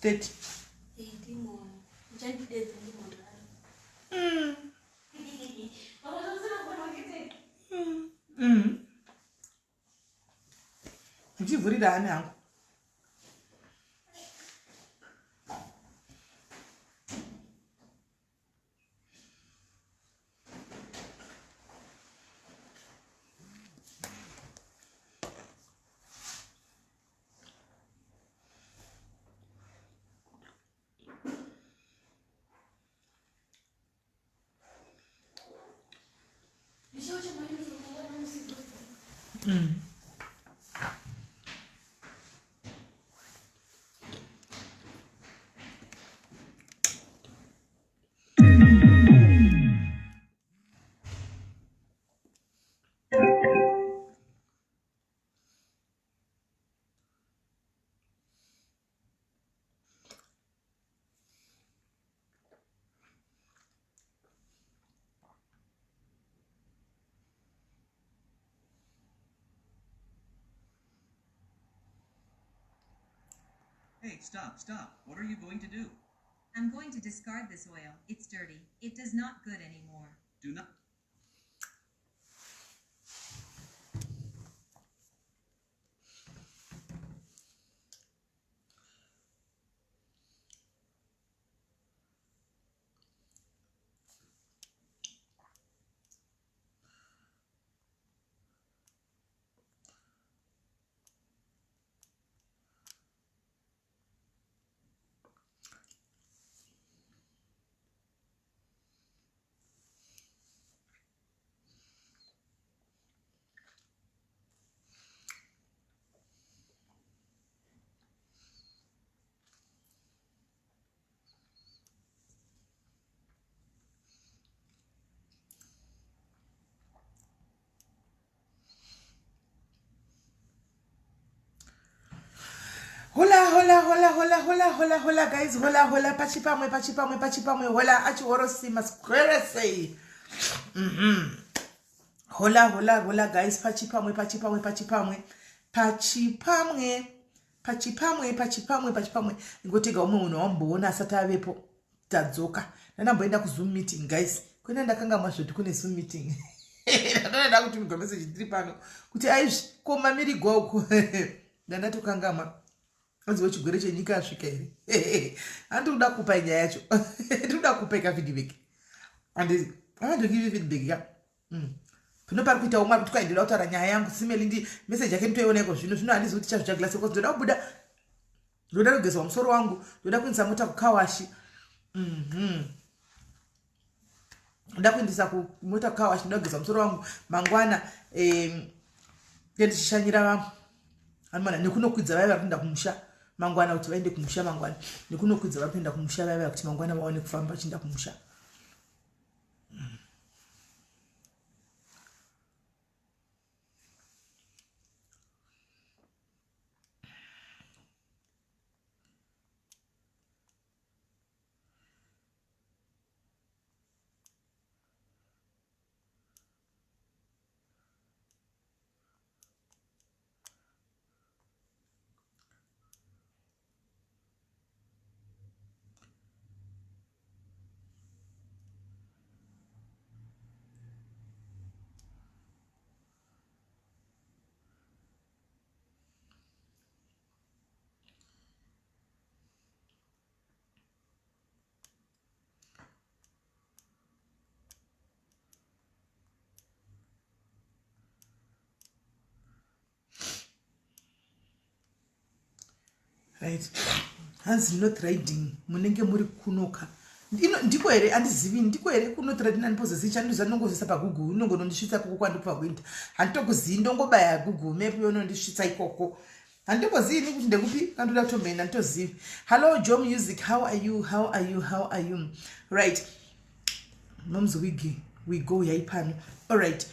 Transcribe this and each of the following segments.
30. Ndichivhurira hani hangu. Hey, stop, stop. What are you going to do? I'm going to discard this oil. It's dirty. It does not good anymore. Do not. Hola, hola, hola, hola, hola, hola, hola, guys. Hola, hola, pachipamwe, pachipamwe, pachipamwe. Hola, achihorosi, masquere sei. Hola, hola, hola, guys. Pachipamwe, pachipamwe, pachipamwe. Pachipamwe, pachipamwe, pachipamwe, pachipamwe. Ingotega umwe munhu wamboona asati avepo. Tadzoka. Ndandamboenda kuZoom meeting, guys. Kwena ndakangamwa zvoti kune Zoom meeting. Ndanoda kuti migwa message ndiri pano. Kuti aizvi, ko mamirigwa uko. Ndandatokangamwa. Anzi wechigwere chenyika asvika here? Handiri kuda kupa nyaya yacho. Ndiri kuda kupa ika feedback. And I want to give you feedback ka. Pano pari kuita umwe kuti kwaendelea kutaura nyaya yangu simeli ndi message yake nditoiona iko zvino zvino handizi kuti chazvichagila seko ndoda kubuda ndoda kugezwa musoro wangu ndoda kuendesa mota kukawashi. Ndoda kuendesa kumota kukawashi ndoda kugeza musoro wangu mangwana ndichishanyira vamwe anomana nekunokwidza vaya vari kuenda kumusha mangwana kuti vaende kumusha mangwana nekunokwidza vari kuenda kumusha vaya vaya kuti mangwana vaone kufamba vachienda kumusha. Right, hanzi not riding munenge muri kunoka ndiko here? Andizivi ndiko here kunot riding. Andipozozivi chandiziva, ndinongozvisa paGoogle, unongonondisvitsa ikoko kwandikuva kuenda. Handitokuzivi, ndongobaya Google Map yonondisvitsa ikoko. Handitokuzivi ini kuti ndekupi kandoda kutomboenda, nditozivi. Hello Joe Music, how are you, how are you, how are you? Right, moms wigi we go yaipano. All right,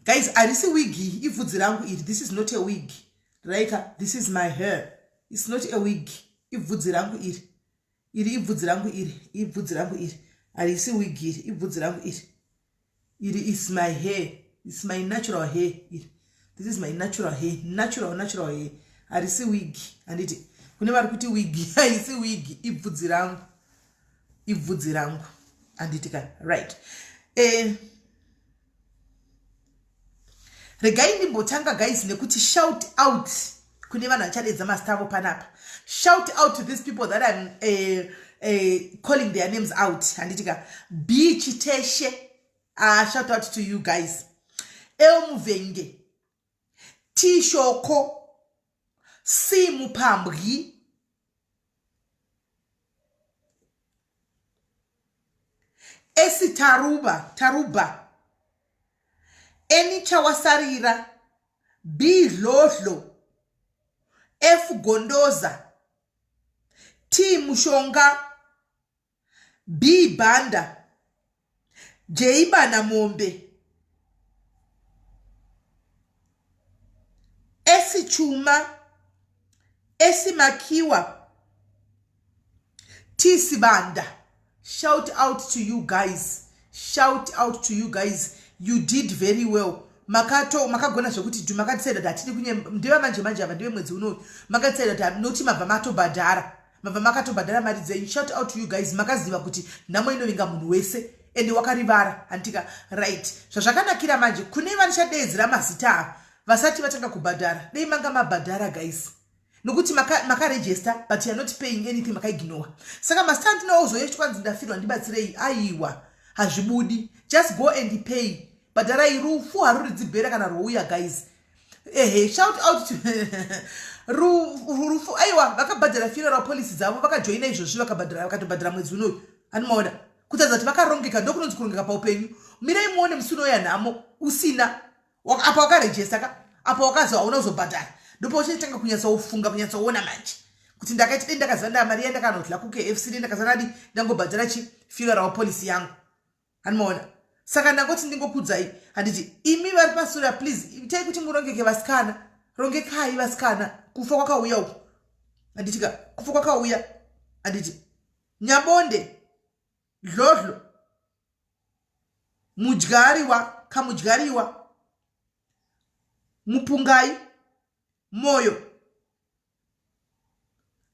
guys, harisi wigi, ibvudzi rangu iri. This is not a wig, right? This is my hair, it's not a wig. Ibvudzi rangu iri, iri ibvudzi rangu iri, ibvudzi rangu iri, harisi wig iri, ibvudzi rangu iri. Iri is my hair, it's my natural hair iri. This is my natural hair, natural, natural hair, harisi wig, handiti? Kune vari kuti wigi haisi wigi, ibvudzi rangu. Ibvudzi rangu. Handiti ka? Right. Eh, regai ndimbotanga guys nekuti shout out kune vanhu vachadedza mazita avo panapa. Shout out to these people that I'm calling their names out. Handiti ka? B Chiteshe. Shout out to you guys. El Muvenge. T Shoko. C Mupambwi. S Taruba, Taruba. N Chawasarira. B Dlodlo. F Gondoza. T Mushonga. B Banda. J Banamombe. S Chuma. S Makiwa. T Sibanda. Shout out to you guys. Shout out to you guys. You did very well. Makato makagona zvekuti dhu makatisaida kuti hatidi kunye ndeva manje manje ava ndeve mwedzi unoyu makatisaida kuti noti mabva matobhadhara mabva makatobhadhara mari dzenyu. Shout out to you guys. Makaziva kuti nhamo inovinga munhu wese ende wakarivara handitika. Right, zvazvakanakira manje kune vanichadeedzera mazita ava vasati vatanga kubhadhara, dei manga mabhadhara guys, nokuti makarejista maka but you are not paying anything, makaignowa. Saka mazita andinawo uzoyechwa kwanzi ndafirwa ndibatsirei, aiwa hazvibudi. Just go and pay, bhadharai. Rufu haruridzi bhera kana rwouya guys. Ehe, shout out to rufu. Aiwa, vakabhadhara funeral policy dzavo, vakajoina izvozvi, vakabhadhara, vakatobhadhara mwedzi unoyu. Anomaona kutaridza kuti vakarongeka, ndokunonzi kurongeka paupenyu. Mirai muone musi unouya nhamo usina apa wakarejesta ka, apa wakazi hauna kuzobhadhara, ndopa uchatanga kunyatsofunga, kunyatsoona manje kuti ndakaita dei ndakaziva ndaa mari yandakanodla kuKFC, dei ndakaziva nadi ndangobhadhara chi funeral policy yangu. Anomaona. Saka ndangoti ndingokudzai, handiti imi vari pasura, please itai kuti murongeke vasikana, rongekai vasikana. Kufa kwakauya uku, handitika, kufa kwakauya, handiti. Nyabonde Dlodlo Mudyariwa Kamudyariwa Mupungai Moyo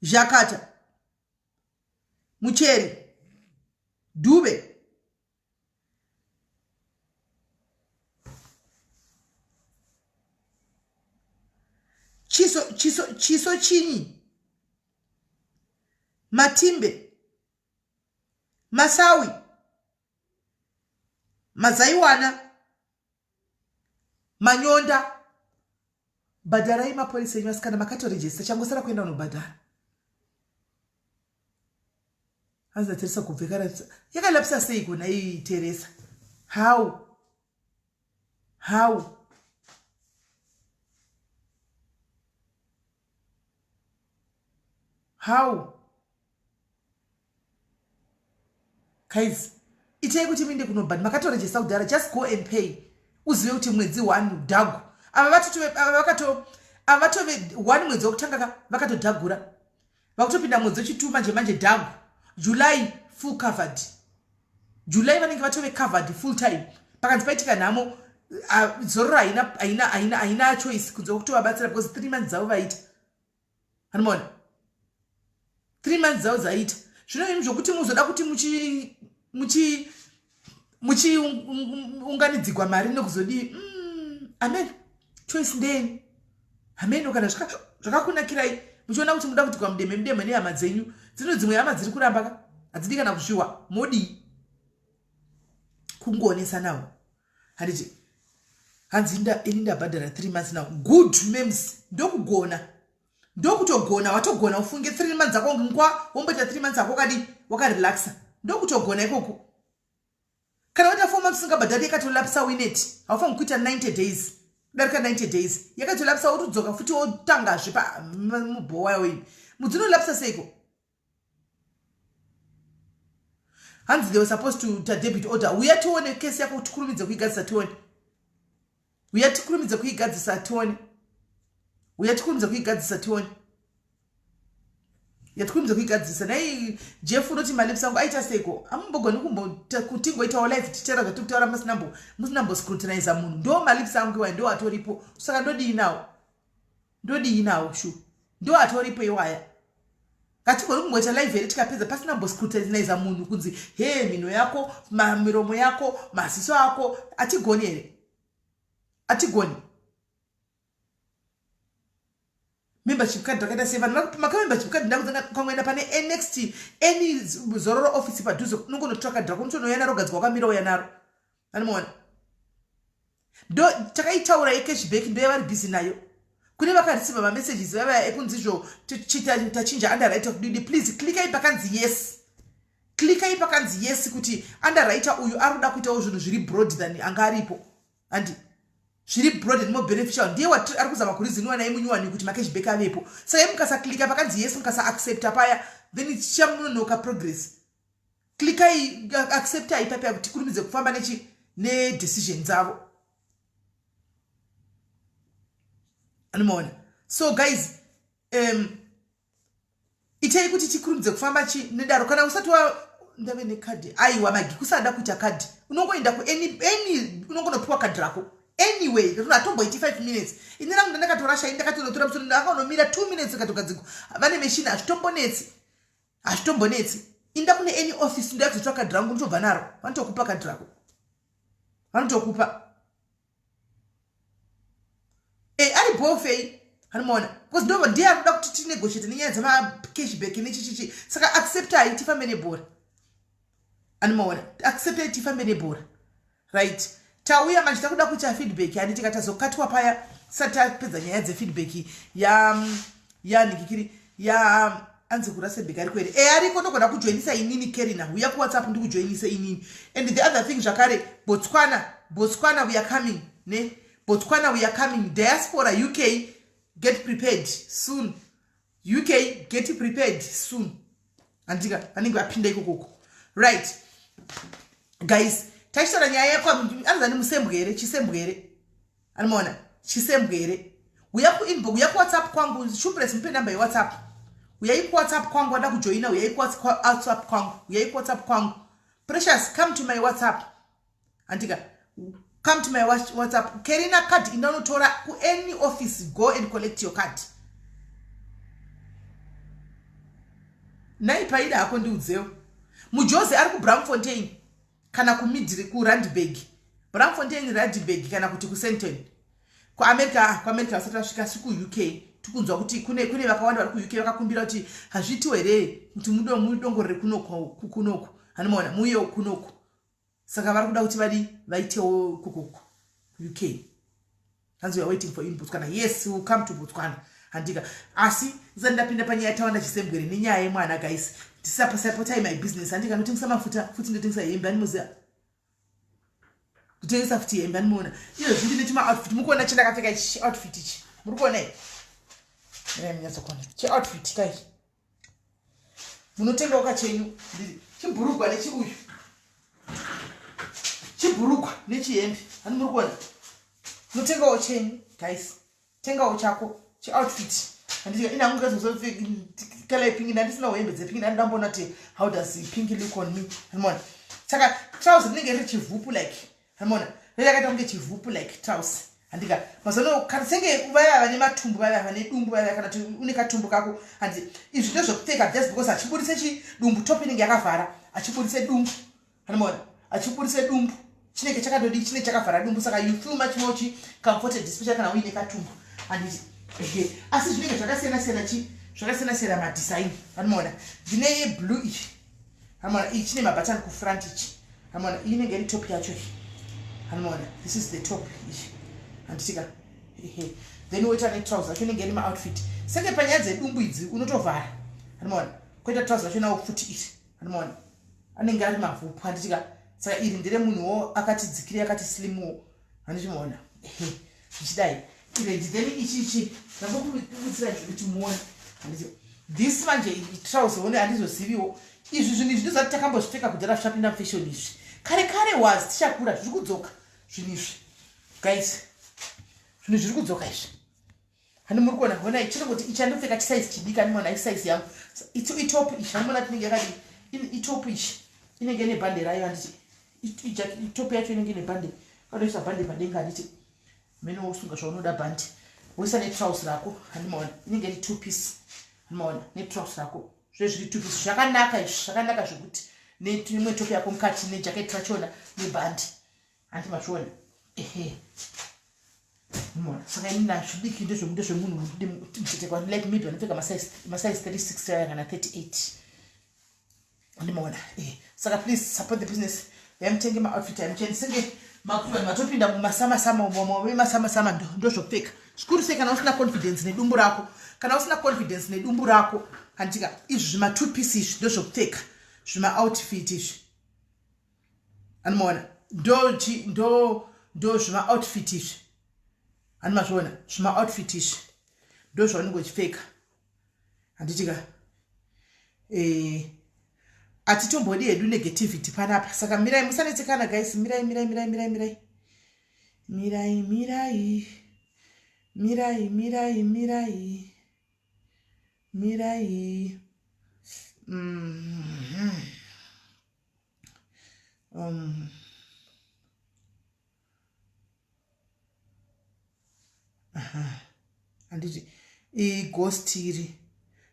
Zhakata Mucheri Dube Chiso Chiso Chiso Chinyi Matimbe Masawi Mazaiwana Manyonda. Bhadharai mapolisi enyu asikana, makatorejesta, changosara kuenda unobhadhara. Hanzi naTeresa kubva yakalapsa, yakalapsa sei kona iyi Teresa? How? How? How? Guys, itai kuti muende kunobhadhara, makatorejesta kudhara, just go and pay. Uzive kuti mwedzi one dhagu. Ava vatotove ava vakato ava vatove one mwedzi wekutanga ka vakatodhagura. Vakutopinda mwedzi wechitu manje manje dhagu. July full covered. July vanenge vatove covered full time. Pakanzi paitika nhamo zororo haina haina haina haina choice kunze kwekutovabatsira because 3 months dzavo vaita. Anomaona? 3 months dzavo dzaita. Zvino imi zvokuti muzoda kuti muchi muchi muchiunganidzigwa mari nekuzodii, amen, choice ndeyenyu. Hameno kana zvakakunakirai muchiona kuti muda kuti kwamudemhe mudemhe nehama dzenyu dzino, dzimwe hama dziri kuramba ka, hadzidi kana kuzviwa, modii kungoonesanawo, handiti? Hanzi ini ndabhadhara 3 months now. Good mems, ndokugona, ndokutogona, watogona ufunge 3 months ako ngwa womboita 3 months ako kadi wakarelaxa, ndokutogona ikoko. Kana waita 4 months usingabhadhari, yakatolapsa winet, haufaniri kuita 90 days, kudarika 90 days yakatolapsa, wotodzoka futi wotangazve pamubhowa yawo. Mudzinolapsa seiko? Hanzi they were supposed to ta debit order. Uya tione kesi yako, tikurumidze kuigadzisa tione. Uya tikurumidze kuigadzisa tione. Uya tikurumidze kuigadzisa tione. Yatikurumidze kuigadzisa. Nai Jeff unoti malips angu aita seiko? Amumbogoni kutingoitawo live tichitaura zvatiri kutaura musinambo scrutinize munhu. Ndo malips angu iwaya, ndo atoripo. Saka ndodii nawo? Ndodii nawo shu? Ndo atoripo iwaya. Ngatigoni kungoita live here tikapedza pasina mboscrutinizer munhu kunzi he mhino yako, miromo yako, maziso ako. Atigoni here? Atigoni. Membership card rakaita sei? Vanhu makamembership card ndakuzanga ukangoenda pane next any zororo office padhuze unongonotora card rako unotonouya naro gadzwa wakamira uya naro. Anomuona? Ndo takaitaura yecashback ndo yavari busy nayo. Kune vakareceiva mamessages vavaya ekunzi izvo tachinja underwriter kudidi, please klikai pakanzi yes. Klikai pakanzi yes kuti underwriter uyu ari kuda kuitawo zvinhu zviri broad than anga aripo. Handi zviri broad and more beneficial ndiye ari kuzama kuriziniwa naye munyuwani kuti macashback avepo. Saka imi mukasaklika pakanzi yes mukasaaccepta paya then chichamunonoka progress. Klikai acceptai paya kuti tikurumidze kufamba nechi nedecision dzavo. Anomaona? So guys, itei kuti tikurumidze kufamba chi nedaro. Kana usati wa ndave nekadhi, aiwa magi kusada kuita kadhi unongoenda ku any unongonopiwa kadhi rako anyway. Hatomboiti 5 minutes. Ini rangu ndakatorasha, ini ndakatonotora musoro ndakanomira 2 minutes katogadzikwa vane machine. Hazvitombonetsi, hazvitombonetsi. Inda kune any office, ndoya kuzotora kadhi rangu, ndotobva naro. Vanotokupa kadhi rako, vanotokupa. Ari bofei anomaona because ndo ndiye ari kuda kuti tinegotiate nenyaya dzemacashback nechichichi. Saka acceptai tifambe nebhora. Anomaona? Acceptai tifambe nebhora. Right, tauya manje takuda kuita feedback. Handiti katazokatwa paya sati tapedza nyaya dzefeedback yanhikikiri ya anzi kurasebheka ariko here? Ariko, ndogona kujoinisa inini. Kerina, uya kuWhatsApp ndikujoinise inini. And the other thing zvakare, Botswana, Botswana we are coming ne Botswana we are coming. Diaspora UK, get prepared soon. UK, get prepared soon. Handika vanenge vapinda ikokoko. Right guys, tachitaura nyaya yako anzani musembwere chisembwere. Anomaona chisembwere? Uya kuinbox, uya kuWhatsApp kwangu. Shupres, mupe namba yeWhatsApp. Uyai kuWhatsApp kwangu, wada kujoina, uyai kuWhatsApp kwangu, uyai kuWhatsApp kwangu. Precious, come to my WhatsApp. Handika come to my WhatsApp. Kerina, card inda unotora kuany office, go and collect your card. Nai paida hako ndiudzewo. Mujozi ari kuBramfontein kana kumidri kuRandburg, Bramfontein, Randburg kana kuti kuSenton. KuAmerica, kuAmerica vasati vasvika, asi kuUK tikunzwa kuti kune vakawanda vari kuUK vakakumbira kuti hazviitiwo here kuti mudongorere kunoku kunoku. Hanomaona muuyewo kunoku. Saka vari kuda kuti vadi vaitewo kukuku UK. Hanzi we are waiting for you in Botswana. Yes, we will come to Botswana. Handika asi ndisati ndapinda panyaya yatawanda chisembwere nenyaya yemwana guys, tisapotai my business. Handika ndotengesa mafuta futi, ndotengesa hembe. Andimoziva kutengesa futi hembe. Andimoona iyo zvindi nechima outfit. Mukuona chandakapfeka ichi outfit ichi? Muri kuona iyi? Munyatsokuona chioutfit kai? Munotengawo kachenyu chibhurugwa nechiuyu chibhurugwa nechihembe. Hani muri kuona? Munotengawo chenyu guys, tengawo chako chioutfit. Handiti ina hangu kala yepingi, ndandisina hembe dzepingi, ndandamboona kuti how does pink look on me. Hanimona? Saka trouser rinenge riri chivhupu like, hanimona rakaita kunge chivhupu like trouser. Handika mazano kana senge vaya vane matumbu, vaya vane dumbu, vaya kana kuti une katumbu kako. Handi izvi ndezvekupfeka just because achiburitse chidumbu, top inenge yakavhara, achiburitse dumbu. Hanimona achiburitse dumbu, chinenge chakatodii, chinenge chakavhara dumbu. Saka you feel much more chi comforted, especially kana uine katumbu. Handiti ehe, asi zvinenge zvakasiyana siyana chi zvakasiyana siyana madesign. Hanimona ndine yeblue ichi. Hanimona iyi chine mabhatani kufront ichi. Hanimona iyi inenge iri top yacho iyi. Hanimona this is the top ichi. Handitika ehe, then woita netrouser yacho inenge iri maoutfit. Senge panyaya dzedumbu idzi unotovhara. Hanimona koita trouser yacho nawo futi iri. Hanimona anenge ari mavhupu. Handitika saka iri nderemunhuwo akati dzikiri, akati slimuwo. Handichimuona ehe zvichidai irendi. Then ichi ichi ndambokubutsira kuti muone. Handiti this manje trouser one handizoziviwo izvi zvinhu izvi ndozati takambozvipfeka kudhara zvichapinda mufashion izvi. Kare kare was tichakura, zviri kudzoka zvinhu izvi guys, zvinhu zviri kudzoka izvi. Hani muri kuona? Honai, chiri kuti ichi andopfeka chisize chidiki. Animona isize yangu itop ichi. Hanimona tinenge yakadii itop ichi? Inenge ine bhande rayo. Handiti itop yacho inenge ine bhande, kanoisa bhande padenga. Handiti mene wosunga zvaunoda bhandi, woisa netrouse rako. Handimaona inenge iri two piece. Handimaona netrouse rako. Zvezviri tupisi zvakanaka izvi, zvakanaka zvekuti neimwe topi yako mukati nejaketi rachona nebhandi, hanti mazviona? Ehe, mona. Saka ini nazvidiki ndezvemunhu mutetekwa like maybe vanopfeka masize 36 aya kana 38, andimaona? Saka please support the business yamutenge maoutfit amuchendisenge vanhu vatopinda mumasamasama masamasama. Ndozvokupfeka zvikuru sei kana usina confidence nedumbu rako, kana usina confidence nedumbu rako, handika? Izvi zvima two piece izvi ndozvokupfeka, zvima outfit izvi, anomaona? Ndo zvima outfit izvi, handimazviona? Zvima outfit izvi ndo zvaunenge uchipfeka, handitika? Hatitombodi hedu negativity panapa. Saka mirai, musanetsekana guys. Mirai, mirai, mirai, mirai, mirai, mirai, mirai, mirai, mirai, mirai, mirai. Handiti ighost iri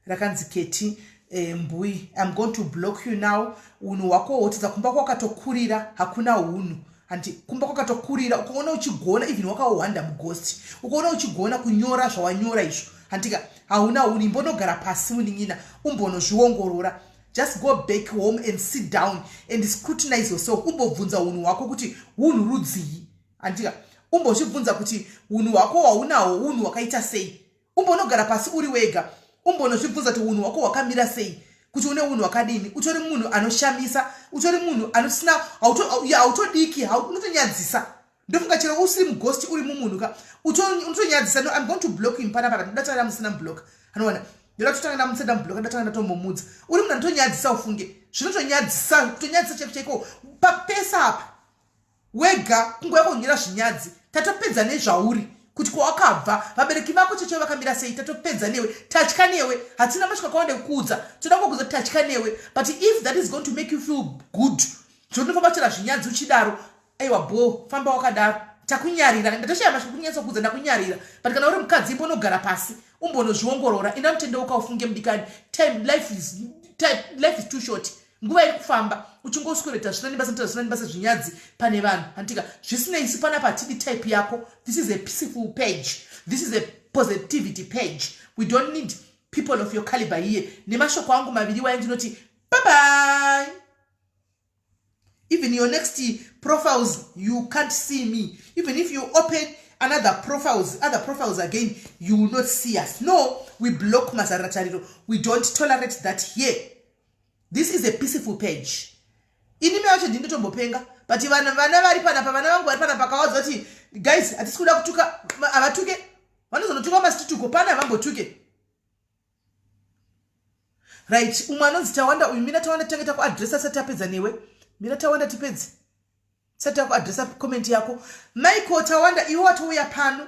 rakanzi Keti Mbui? I'm going to block you now. Unhu hwako hwotidza kumba kwakatokurira, hakuna unhu, handi? Kumba kwakatokurira, ukaona uchigona, even wakawanda mughost, ukaona uchigona kunyora zvawanyora izvo, handika? Hauna unhu. Imbonogara pasi, munin'ina, umbonozviongorora. Just go back home and sit down and scrutinize yourself. Umbobvunza unhu hwako kuti unhu rudzii, handika? Umbozvibvunza kuti unhu hwako hwaunahwo unhu hwakaita sei. Umbonogara pasi uri wega, umbonozvibvunza kuti unhu hwako hwakamira sei, kuti une unhu hwakadini. Utori munhu anoshamisa, utori munhu anosina, hautodiki, unotonyadzisa. Ndofunga chero usiri mughost, uri mumunhu ka, unotonyadzisa. No, I'm going to block him panapa. Ndoda tanga musina mublock, anoona? Ndoda kutotanga ndamusenda mublock, ndatanga ndatombomudza. Uri munhu anotonyadzisa, ufunge. Zvinotonyadzisa, kutonyadzisa chaiko chaiko. Papesa apa wega kunguva yako zvinyadzi. Tatopedza nezvauri, kuti kwawakabva, vabereki vako checho vakamira sei. Tatopedza newe, tatya newe. Hatina masvika kwawanda kukuudza, toda kungokuudza kuti tatya newe. But if that is going to make you feel good, zvotinofamba chera zvinyadzi uchidaro, aiwa, bo famba wakadaro. Takunyarira, ndatoshaya mashoko kunyatsa kuudza, ndakunyarira. But kana uri mukadzi, imbonogara pasi, umbonozviongorora. Enda mutendeuka, ufunge, mudikani. Time life is too short. Nguva iri kufamba, uchingoswereta zvisina nebasa, zvisina nebasa, zvinyadzi pane vanhu, handitika? Zvisinei, isu panapa hatidi type yako. This is a peaceful page, this is a positivity page. We don't need people of your caliber here. Nemashoko angu maviri waye, ndinoti bye bye. Even your next profiles, you can't see me. Even if you open another profiles, other profiles again, you will not see us. No, we block mazaratariro. We don't tolerate that here. This is a peaceful page. Inimi vacho ndindotombopenga, but vana vana vari panapa, vana vangu vari panapa, kawadza kuti guys, hatisi kuda kutuka. Havatuke, vanozonotuka masitutuko pana, havambotuke, right? Umwe anonzi Tawanda uyu. Mina Tawanda, tange takuadresa sati tapedza newe. Mina Tawanda, tipedze sati takuadresa comment yako. Michael Tawanda, iwe watouya pano,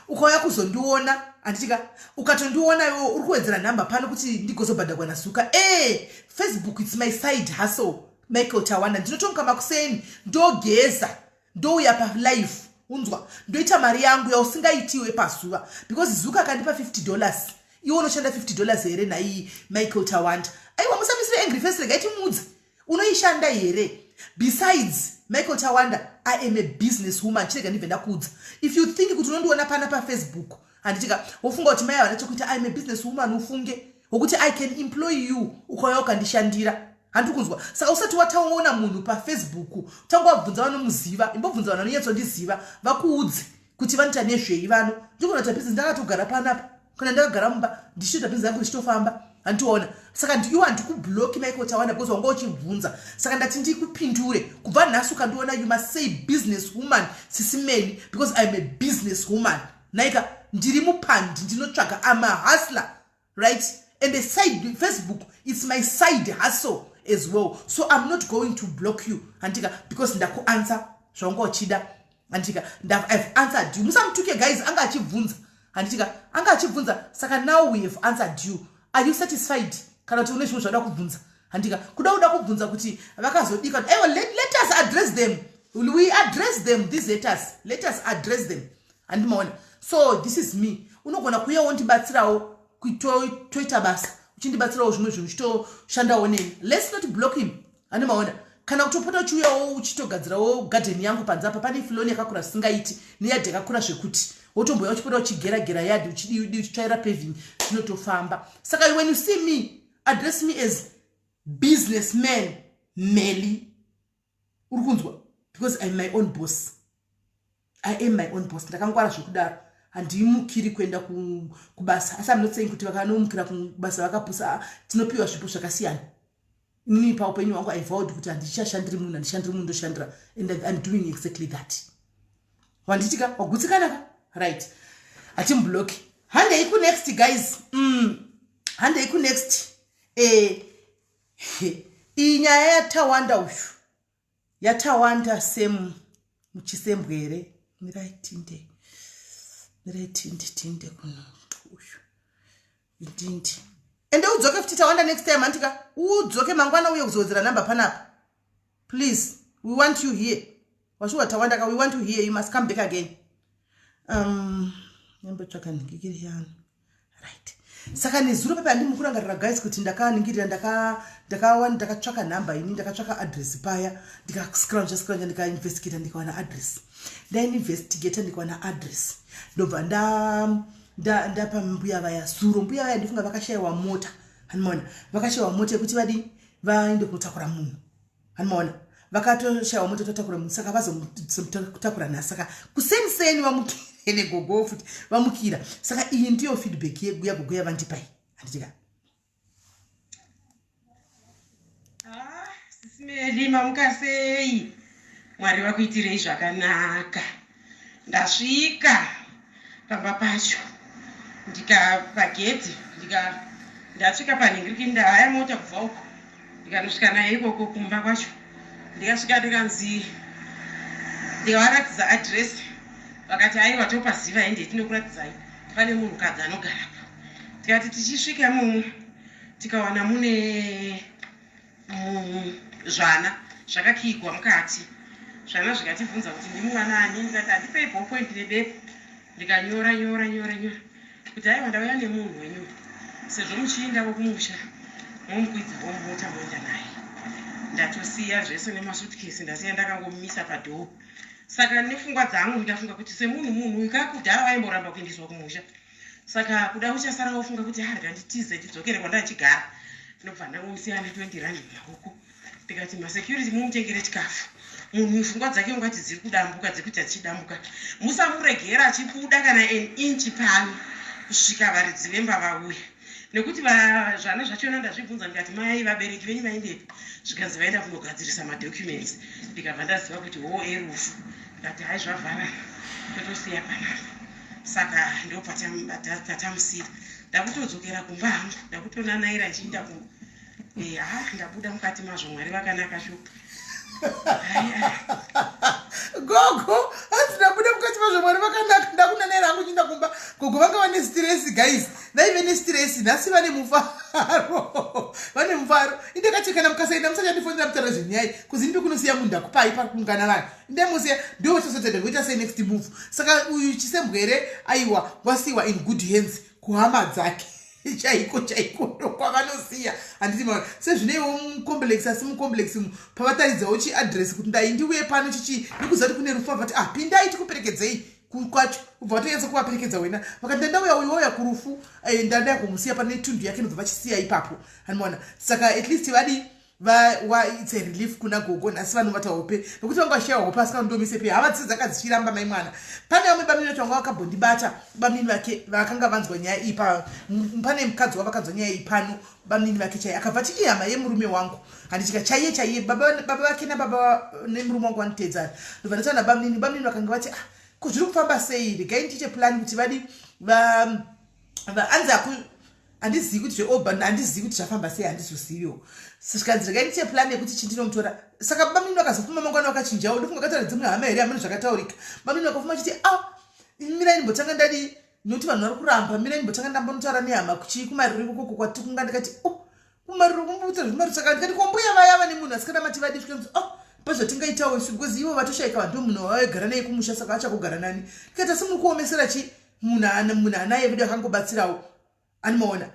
ukauya kuzondiona, handitika? Ukatondiona iwe uri kuwedzera nhamba pano kuti ndigozobhadhagwa naZuka. Facebook, it's my side hustle, Michael Tawanda. Ndinotomuka makuseni, ndogeza, ndouya palive, unzwa, ndoita mari yangu yausingaitiwe pazuva, because Zuka akandipa $50. Iwe unoshanda $50 here nhai, Michael Tawanda? Aiwa, musamisire angry face, regai timudze. Unoishanda here? Besides, Michael Tawanda, I am a business woman. Chirega ndibve ndakuudza. If you think kuti unondiona pana paFacebook, handitika, wofunga kuti mai havana chekuita, I am a business woman, ufunge wokuti I can employ you ukauya ukandishandira, handiri kunzwa? Saka usati wataona munhu paFacebook, tanga wabvunza vanomuziva. Imbobvunza vanhu vanonyatsondiziva, vakuudze kuti vanoita nezvei. Vano ndikuona kuti business, ndakatogara panapa kana ndakagara mumba ndichitoita business yangu ndichitofamba, handitiona? Saka iwo handikubloki, Michael Tawanda, because wanga uchibvunza, saka ndati ndikupindure. Kubva nhasi ukandiona, you must say "business woman Sisimeli", because I'm a business woman. Naika ndiri mupandi, ndinotsvaga. I'm a hustler, right? And the side Facebook, it's my side hustle as well. So I'm not going to block you, handika? Because ndakuanswer zvaunga uchida, handitika? I've answered you. Musamutuke guys, anga achibvunza, handitika? Anga achibvunza. Saka now we have answered you. Are you satisfied, kana kuti une zvimwe zvauda kubvunza, handika? Kuda kubvunza kuti vakazodika, aiwa, let us address them. We address them, these letters. Let us address them, handimaona? So this is me. Unogona kuuyawo ndibatsirawo, toita basa. Uchindibatsirawo zvimwe zvinhu, uchitoshandawo neni. Let's not block him, ane maona. Kana kutopota uchiuyawo uchitogadzirawo garden yangu panze apa, pane lawn yakakura zvisingaiti, neyadhi yakakura zvekuti wotomboya uchipota uchigeragera yadhi, uchidii, uchitsvaira paving, zvinotofamba. Saka when you see me, address me as Businessman Melly, uri kunzwa? Because I'm my own boss, I am my own boss. Ndakangwara zvekudaro, handimukiri kuenda kubasa. Asi I'm not saying kuti vakanomukira kubasa vakapusa. Ah, tinopiwa zvipo zvakasiyana. Inini paupenyu hwangu I vowed kuti handichashandiri munhu, handishandiri munhu, ndoshandira, and I'm doing exactly that. Wanditika wagutsikana ka? Right, hatimubloki. Handei kunext, guys. Handei kunext. Iyi nyaya yaTawanda uyu, yaTawanda semu muchisembwere. Mirai tinde, mirai tinde, tinde kuno uyu ndindi. Ende udzoke futi, Tawanda, next time handika udzoke mangwana uye kuzowedzera namba panapa. Please, we want you here. Washuwa, Tawanda ka, we want you here. You must come back again. Nyambotsvaka nhingikiri yanu. Right, saka nezuro pepe handimi kurangarira, guys, kuti ndakaningirira, ndakatsvaka nhamba ini, ndakatsvaka address paya, ndikascruncha scruncha, ndikainvestigata, ndikawana address. Ndainvestigata, ndikawana address, ndobva ndapa mbuya vaya zuro. Mbuya vaya ndifunga vakashayiwa mota, handimaona? Vakashayiwa mota yekuti vadii, vaende kunotakura munhu, handimaona? Vakatoshayiwa mota totakura munhu, saka vazotakura nhasi. Saka kuseniseni vamukire negogo futi vamukira. Saka iyi ndiyo feedback yagogo yavandipai, handitika? Ah, Sisi Melly, mamuka sei? Mwari vakuitirei zvakanaka. Ndasvika pamba pacho, ndikapagedhi, ndika ndasvika panhingiriki, ndahaya mota kubva uko, ndikanosvika naye ikoko kumba kwacho. Ndikasvika, ndikanzi, ndikavaratidza address, vakati, "Aiwa, topaziva, ende tinokuratidzai, pane munhukadzi anogarapo." Tikati tichisvika imomo, tikawana mune zvana zvakakigwa mukati. Zvana zvikatibvunza kuti ndimwana ani. Ndikati, "Handipei ballpoint nebepa." Ndikanyora nyora nyora nyora kuti, "Aiwa, ndauya nemunhu wenyu, sezvo muchiindavo kumusha, momukwidzawo mota moenda naye." Ndatosiya zvese nemasutkesi, ndasiya ndakangomisa padoor. Saka nepfungwa dzangu ndafunga kuti semunhu, munhu uyu kakudhara vaimboramba kuendeswa kumusha, saka kuda uchasara wofunga kuti harga nditize, ndidzokere kwandachigara. Ndobva ndangomusiya ne20 rand mumaoko, ndikati, "Masecurity, mumutengere chikafu munhu uyu. Pfungwa dzake ungati dziri kudambuka, dziri kuita dzichidambuka. Musamuregera achibuda kana an inch pano kusvika varidzi vemba vauya." Nekuti zvana zvachona ndazvibvunza, ndikati, "Mai, vabereki venyu vaendepi?" Zvikanzi vaenda kunogadzirisa madocuments. Ndikabva ndaziva kuti ho, erufu. Ndikati, "Hai, zvavharana, totosiya panapa." Saka ndo patamusira. Ndakutodzokera kumba hangu, ndakutonanaira ndichiinda kumba. Ha, ndabuda mukati mazvo. Mwari vakanaka shupa. Gogo hanzi, "Ndabuda mukati mazvo, Mwari vakanaka, ndakunanaira hangu chiinda kumba." Gogo vanga vane stress, guys, vaive nestress. Nhasi vane mufaro, vane mufaro. Indakati kana mukasaenda, musachandifonera mutaura zvenyai kuzi ndipe kunosiya munhu. Ndakupai pakungana vanhu, ndemusiya ndo vachazotenda kuita sei next move. Saka uyu chisembwere, aiwa, wasiyiwa in good hands kuhama dzake chaiko chaiko, ndokwavanosiya, handiti maona? Sezvineiwo mucomplex, asi mucomplex pavataridzawo chiaddress kuti ndai ndiuye pano chichi nekuziva kuti kune rufu, vati, "Ah, pindai tikuperekedzei kwacho." Ubva vatonyatsa kuvaperekedza wena. Vakati, "Ndandauya, uyu wauya kurufu, ndandaya kumusiya pane tundu yake." Nobva vachisiya ipapo, handimaona? Saka at least vadi it's a relief kuna gogo nhasi, vanovata hope nokuti vanga vashiya hope asi kanondomisepe hama dzese dzanga dzichiramba mai mwana. Pane vamwe bamini vacho vanga vakambondibata, bamini vake vakanga vanzwa nyaya iyi. Pane mukadzi wavakanzwa nyaya iyi pano, bamini vake chaiye akabva ti ihama yemurume wangu, handichika chaiye chaiye, baba vake nababa nemurume wangu vanotedzana. Ndobva ndataura nabamini. Bamini vakanga vati, "Ah, ko zviri kufamba sei? Regai ndiite plan kuti vadi anzi handizivi kuti zveoba, handizivi kuti zvafamba sei, handizoziviwo." Svikanzi, "Regai ndiite plan yekuti chindinomutora." Saka bamini vakazofuma mangwana vakachinjawo. Ndofunga kataura dzimwe hama here, hameno zvakataurika. Bamini vakafuma chiti, "A ah, mirai ndimbotanga ndadi, nokuti vanhu vari kuramba. Mirai ndimbotanga ndambonotaura nehama kuchii kumariro ikoko kwati kunga." Ndikati, "Oh, kumariro kumbuta zvemariro." Saka ndikati, "Kombuya vaya vane munhu asikana mati vadi?" Zvikanzi, "Oh, pazvatingaitawo isu, because ivo vatoshayika, vanhu munhu wavaigara naye kumusha, saka achakugara nani?" Ndikati, "Asi muri kuomesera chi munhu anaye vedu akangobatsirawo, animaona?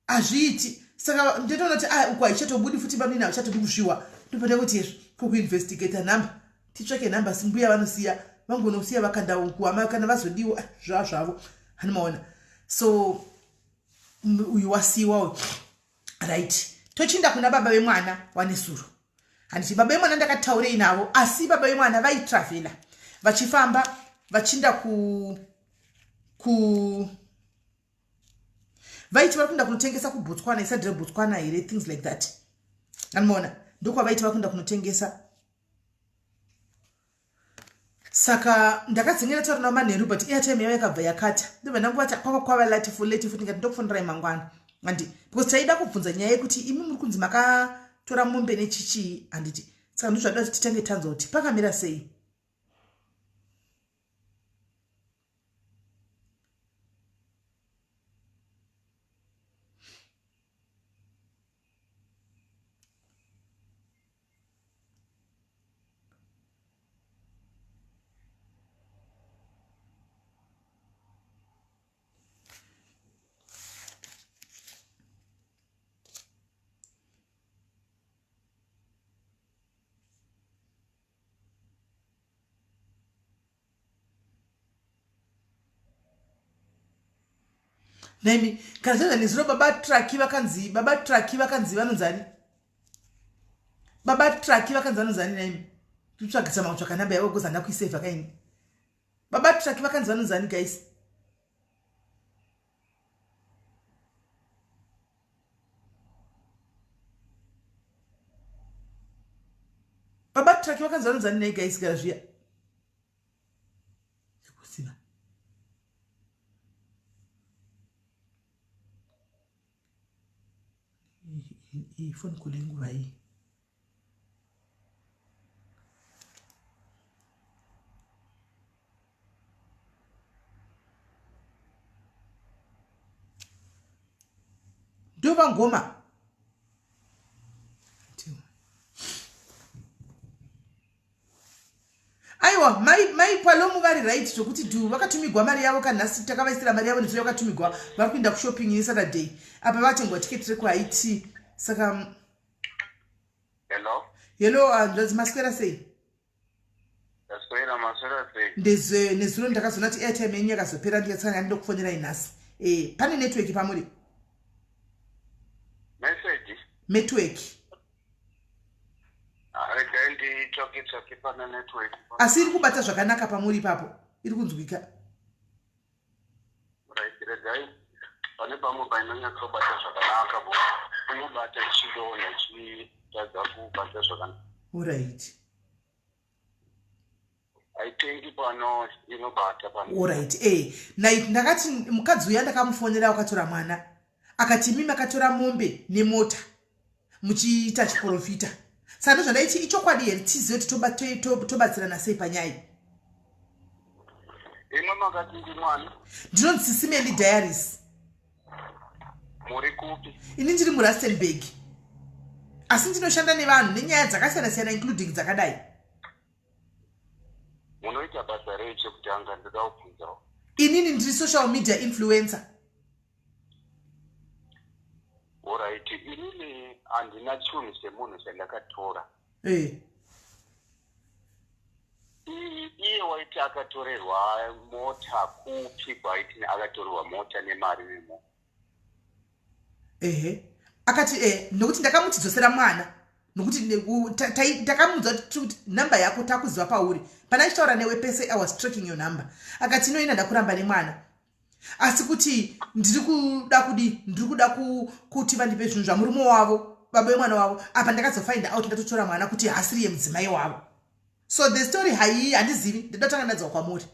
Hazviiti." Saka ndotoona kuti ah, uku haichatobudi futi bamnini havachatodi kuzviwa. Ndopanda kuti hezvo kokuinvestigata number titsvake number simbuya vanosiya vangonosiya vakanda uku hama kana vazodiwa ah, zvaa zvavo hanimaona. So uyu wasiwa uyu. Right, tochinda kuna baba vemwana wanesuro. Handiti baba vemwana ndakataurei navo, asi baba vemwana vaitravhela vachifamba vachinda ku ku vaiti vari kuenda kunotengesa kuBotswana, isadire Botswana here, things like that. Anomaona ndokwavaiti vari kuenda kunotengesa. Saka ndakadzengera taura navo manheru, but airtime yavo yakabva yakata. Ndobva ndanguvati kwava kwava late for late futi, ndikati ndokufonerai mangwana handi, because taida kubvunza nyaya yekuti imi muri kunzi makatora mombe nechichii handiti. Saka ndozvada kuti titange tanzwa kuti pakamira sei. Naimi kana zvaza nezuro baba traki vakanzi, baba traki vakanzi vanonzani, baba traki vakanzi vanonzani. Naimi titsvagisa makutsvaka namba yavo because handina kuisevha kaini. Baba traki vakanzi vanonzani guys? Baba traki vakanzi vanonzani nei guys? Gara zviya kuziva iyi phone call yenguva iyi. Ndovangoma aiwa mai mai Palomu vari right zvokuti dhu vakatumigwa mari yavo kanhasi, takavaisira mari yavo nezuro yakatumigwa. Vari kuenda kushopping yeSaturday apa vatengwa tiketi rekuHaiti. Saka Hello. Hello, hanzvadzi, maswera sei? Ndaswera, maswera sei? Ndezve nezuro ndakazoona kuti airtime yenyu yakazopera, ndikatsanga ndokufonerai nhasi. Pane network pamuri? Message. Network. Regai nditsvake tsvake pane network. Asi iri kubata zvakanaka pamuri ipapo, iri kunzwika? Right, regai pane pamwe painonyatsobata zvakanaka bo. Inobata ichidonha ichitadza kubata zvakanaka. Alright. I think pano inobata pano. Alright. Nait ndakati mukadzi uya ndakamufonera akatora mwana. Akati imi makatora mombe nemota muchiita chiprofita. Saka ndozvandaiti ichokwadi here tizive kuti tobatsirana sei panyaya. Imwe makati ndimwani? Ndinonzi Sisimeli Diaries. Muri kupi? Ini ndiri muRustenburg. Asi ndinoshanda nevanhu nenyaya dzakasiyana siyana including dzakadai. Munoita basa rei chekutanga ndoda kubvunzawo. Inini ndiri social media influencer. Alright, inini handina chinhu semunhu chandakatora. Iye waiti akatorerwa mota kupi kwaiti akatorerwa mota nemari nemo? Ehe, akati nokuti ndakamuti dzosera mwana nokuti ndakamuudza kuti namba yako takuziva pauri pana achitaura newe pese. I was tracking your number. Akati inoina ndakuramba nemwana, asi kuti ndiri kuda kudi ndiri kuda kuti vandipe zvinhu zvamurume wavo, baba vemwana wavo. Apa ndakazofind out ndatotora mwana kuti hasiri yemudzimai wavo. So the story haii handizivi, ndoda tanga ndadzoka kwamuri.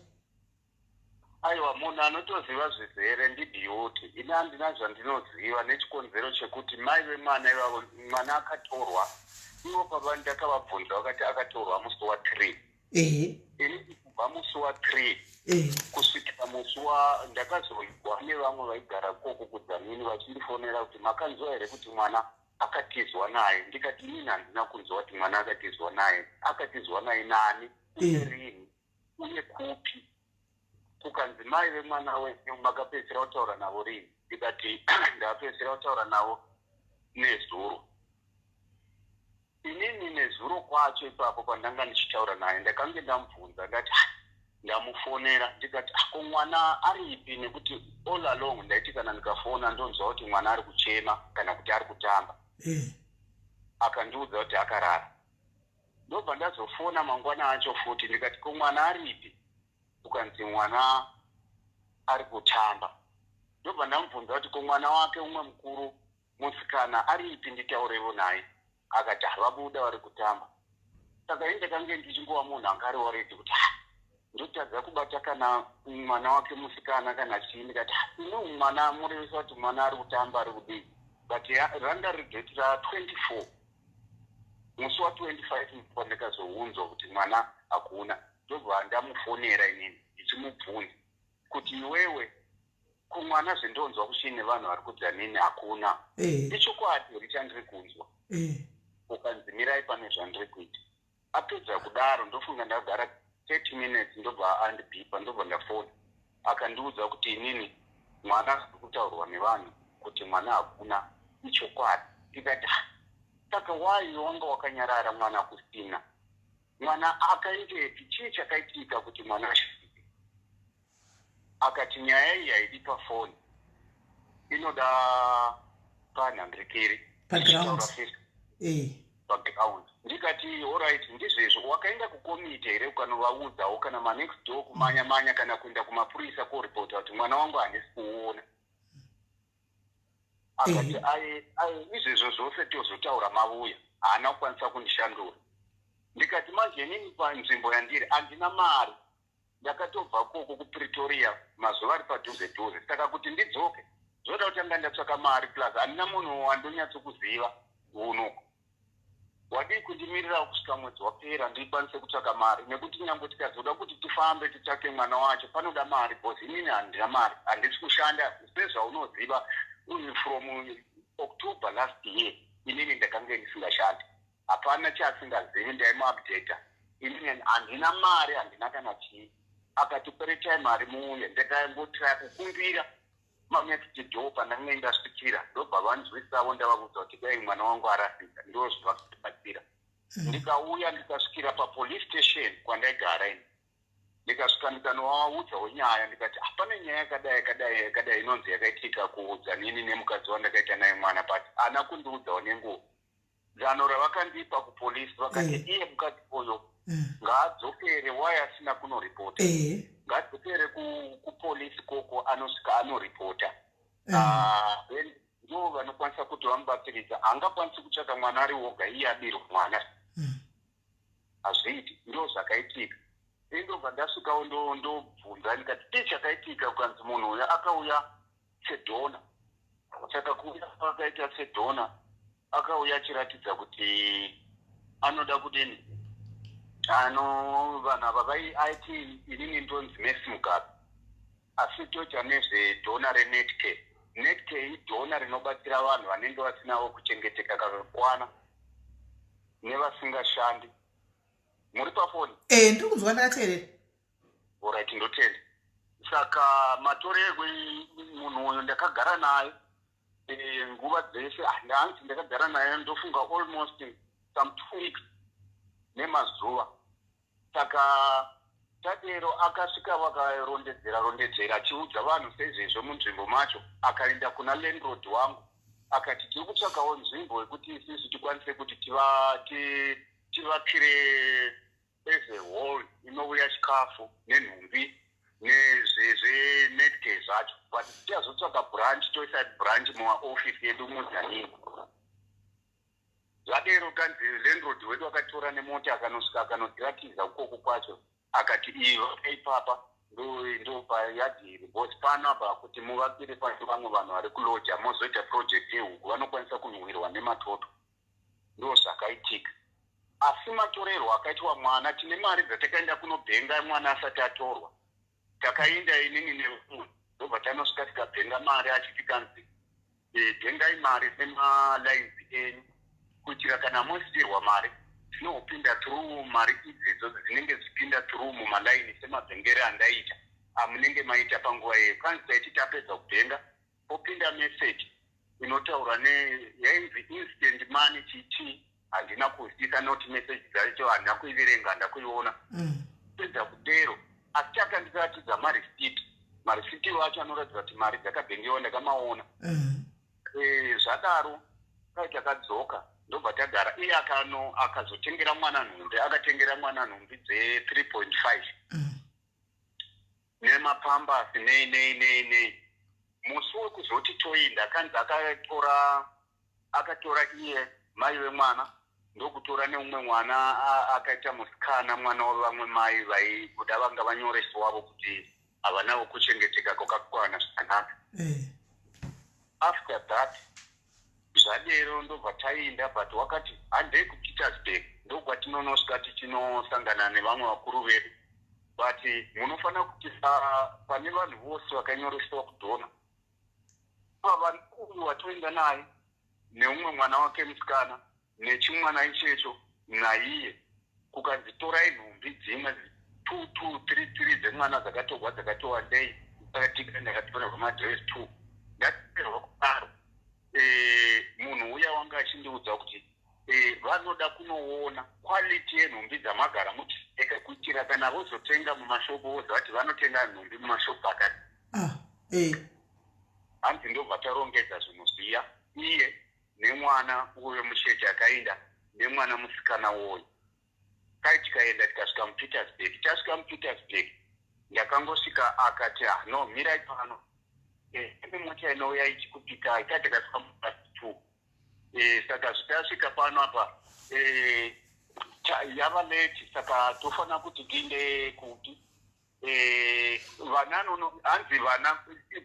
Aiwa, munhu anotoziva zvizere ndiBeauty. Ini handina zvandinoziva nechikonzero chekuti mai vemwana ivavo, mwana akatorwa ivo baba ndakavabvunza vakati akatorwa musi wa3. Ini kubva musi wa3 kusvikira musi wa ndakazonzwa nevamwe vaigara koko kuDzamini vachindifonera kuti makanzwa here kuti mwana akatizwa naye, ndikati inini handina kunzwa kuti mwana akatizwa naye, akatizwa naye nani uye rini uye kupi. Kukanzi mai vemwana wenyu makapedzisira kutaura navo rini, ndikati ndapedzisira kutaura navo Nezuro inini, nezuro kwacho ipapo pandanga ndichitaura naye, ndakange ndamubvunza, ndati, "Ah," ndamufonera ndikati, "Ah, ko mwana aripi?" Nekuti all along ndaiti kana ndikafona ndonzwa kuti mwana ari kuchema kana kuti ari kutamba. Akandiudza kuti akarara. Ndobva ndazofona mangwana acho futi, ndikati, "Ko mwana aripi?" Ukanzi mwana ari kutamba. Ndobva ndamubvunza kuti, "Ko mwana wake umwe mukuru musikana aripi? Nditaurevo naye." Akati havabuda, vari kutamba. Saka ini ndakange ndichingova munhu anga ari worried kuti, "Ah, ndotadza kubata kana mwana wake musikana kana chii." Ndikati, "Ah, ino mwana murevesa kuti mwana ari kutamba, ari kudii?" But ranga riri date ra24, musi wa25 pandakazounzwa kuti mwana hakuna. Ndobva ndamufonera inini ndichimubvunza kuti, "Iwewe, kumwana zvendonzwa kuchine vanhu vari kuDzanini hakuna, ichokwadi here chandiri kunzwa?" Ukanzi mirai, pane zvandiri kuita. Apedza kudaro, ndofunga ndagara 30 minutes, ndobva andibhipa. Ndobva ndafona, akandiudza kuti, "Inini mwana ari kutaurwa nevanhu kuti mwana hakuna ichokwadi." Ndikati, "Ah, saka wai wanga wakanyarara mwana kusina? Mwana akaendepi? Chii chakaitika kuti mwana asvike?" Akati nyaya iyi haidi pafoni, inoda panhambirikiri. Paground. Paground. Ndikati, "Alright, ndizvezvo. Wakaenda kukomiti here ukanovaudzawo, kana manext door, kumanya manya, kana kuenda kumapurisa koripota kuti mwana wangu handisi kuuona?" Akati, "Ai ai, izvezvo zvose tozotaura mavuya." Haana kukwanisa kundishandura. Ndikati, "Manje inini panzvimbo yandiri handina mari. Ndakatobva koko kuPretoria mazuva ari padhuze dhuze, saka kuti ndidzoke zvoda kutanga ndatsvaka mari, plus handina munhu wandonyatsokuziva unuku. Wadii kundimirira kusvika mwedzi wapera ndikwanise kutsvaka mari? Nekuti nyange tikazoda kuti tifambe titsvake mwana wacho panoda mari, because inini handina mari, handisi kushanda sezvaunoziva. From October last year inini ndakange ndisingashandi." Hapana chaasingazivi, ndaimuupdata. "Inini handina mari, handina kana chii." Akati, "Kweretai mari muuye." Ndakangotira kukumbira manext door pandanga ndasvikira, ndobva vanzwisavo. Ndavaudza kuti dai mwana wangu arasika, ndo zvavakabatsira. Ndikauya, ndikasvikira papolice station kwandaigara ini. Ndikasvika, ndikanovaudzawo nyaya, ndikati, "Hapana nyaya yakadai, yakadai, yakadai inonzi yakaitika kuDzanini nemukadzi wandakaita naye mwana." But haana kundiudzawo nenguva. Zano ravakandipa kupolisi, vakati iye mukadzi uyo ngaadzokere. Wai asina kunoripota? Ngaadzokere kupolisi koko, anosvika anoripota. Ah, then ndo vanokwanisa kuti vamubatsiridza. Haangakwanisi kutsvaka mwana ari woga, iye abirwa mwana. Hazviiti. Ndo zvakaitika. Indobva ndasvikawo, ndobvunza, ndikati, "Chii chakaitika?" Kukanzi munhu uyo akauya sedonor. Saka kuuya akaita sedonor, akauya achiratidza kuti anoda kudini, ano vanhu ava vai aiti, "Inini ndonzi Mercy Mugabe, asi toita nezvedonor reNetcare." Netcare idonor rinobatsira vanhu vanenge vasinawo kuchengeteka kakakwana nevasingashandi. Muri pafoni? Eh, ndiri kunzwa, ndakateerera. Alright, ndotenda. Saka matorerwe munhu uyu, ndakagara naye nguva dzese. Ah, ndanzi ndakagara naye, ndofunga almost some 2 weeks nemazuva. Saka tadero, akasvika, vakarondedzera rondedzera achiudza vanhu seizvezvo munzvimbo macho. Akaenda kuna landlord wangu, akati, "Tiri kutsvakawo nzvimbo yekuti isusu tikwanise kuti tivakire as a hall inouya chikafu nenhumbi nezveNetcare zvacho, but tichazotsvaga branch, toisa branch mumaofisi edu muDzanini." Zvadero, kanzi landlord wedu akatora nemota, akanosvika, akanotiratiza ukoko kwacho. Akati, "Iyo ipapa ndo payadhi iri, because panapa kuti muvakire pane vamwe vanhu vari kuloja, mozoita project yehuku, vanokwanisa kunhuhwirwa nematoto." Ndo zvakaitika. Asi matorerwo akaitwa mwana, tine mari dzatakaenda kunobhenga mwana asati atorwa. Takaenda inini nevamwe, ndobva tanosvika, tikabhenga mari, achiti kanzi, "Bhengai mari nemalines enyu kuitira kana mosiyirwa mari dzinopinda through mari idzedzo dzinenge dzichipinda through mumalaini semabhengere andaita amunenge maita panguva iyeyo." Kanzi taiti tapedza kubhenga, popinda meseji. Inotaura neyainzi instant money chichi, handina kuzwisisa noti message dzacho handina kuiverenga, handina kuiona. Pedza kudero, asi chakandiratidza marisiti. Marisiti wacho anoratidza kuti mari dzakabhengewa, ndakamaona. Zvadaro kai takadzoka, ndobva tagara. Iye akano akazotengera mwana nhumbi, akatengera mwana nhumbi dze3.5 nemapampers, nei nei nei nei. Musi wekuzoti toinda, akanzi akatora iye mai vemwana, ndokutora neumwe mwana akaita musikana, mwana wevamwe mai vaikuda vanga vanyoresi wavo kuti havanawo kuchengeteka kwakakwana zvakanaka. After that, zvadero, ndobva tainda, but wakati handei kuPietersburg, ndokwatinonosvika tichinosangana nevamwe vakuru vedu, but munofanira kuti pane vanhu vose vakanyoreswa kudonor, uyu watoenda naye neumwe mwana wake musikana nechimwana ichecho naiye, kukanzi torai nhumbi dzimwe two two three three dzemwana dzakatorwa dzakatowa ndei. Saka ndakatorerwa madress two. Ndatorerwa kudaro, munhu uya wanga achindiudza kuti vanoda kunoona quality yenhumbi dzamagara muchipfeka, kuitira kana vozotenga mumashopu voziva kuti vanotenga nhumbi mumashopu akati. Hanzi ndobva tarongedza zvinhu zviya, iye nemwana uyo mucheche akaenda nemwana musikana woyo. Kai tikaenda, tikasvika muPietersburg. Tasvika muPietersburg, ndakangosvika, akati, "Ah, no, mirai pano, ine mota inouya ichikupikai." Kai takasvika mupast 2. Saka zvitasvika pano apa, yava late, saka tofanira kuti tiinde kupi? Vana nono hanzi vana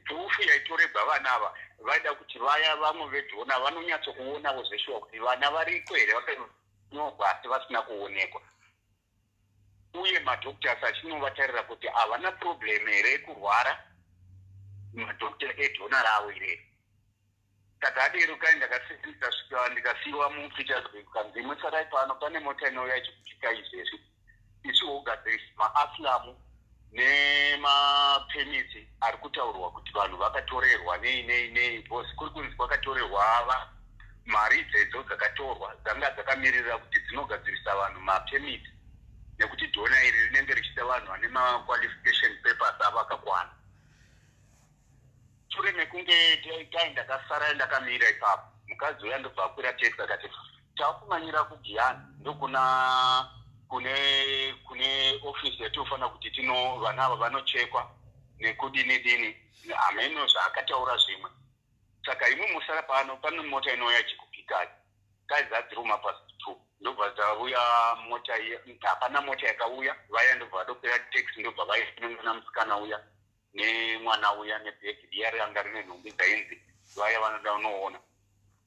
proof yaitoregwa vana ava, vaida kuti vaya vamwe vedonor vanonyatsokuonawo zveshuwa kuti vana variko here vakanyorwa asi vasina kuonekwa, uye madoctors achinovatarira kuti havana problem here yekurwara, madoctor edonor ravo irero. Saka adero kai ndakasvika, ndikasiyiwa muPietersburg, kanzi imwe sarai pano, pane mota inouya ichikupika izvezvi, ichiogadzirisa maasylum nemapermits ari kutaurwa kuti vanhu vakatorerwa nei nei nei, because kuri kunzi kwakatorerwa ava mari idzedzo dzakatorwa dzanga dzakamirira kuti dzinogadzirisa vanhu mapermits, nekuti donor iri rinenge richida vanhu vane maqualification papers avo akakwana. Shure mekunge tai ndakasara ndakamira ipapo, mukadzi uya ndobva akwira taxi, akati takumanyira kuGiyani, ndokuna kune ofisi yatinofanira kuti tino vana ava vanochekwa nekudini dini, hameno zvaakataura zvimwe. Saka imwe musara pano, pane mota inouya ichikupikai. Kai dzadziri mapast 2, ndobva dzauya mota. Hapana mota yakauya. Vaya ndobva vadokwira taxi, ndobva vainongana musikana uya nemwana uya nebhegi riya ranga rine nhumbi dzainzi vaya vanoda unoona.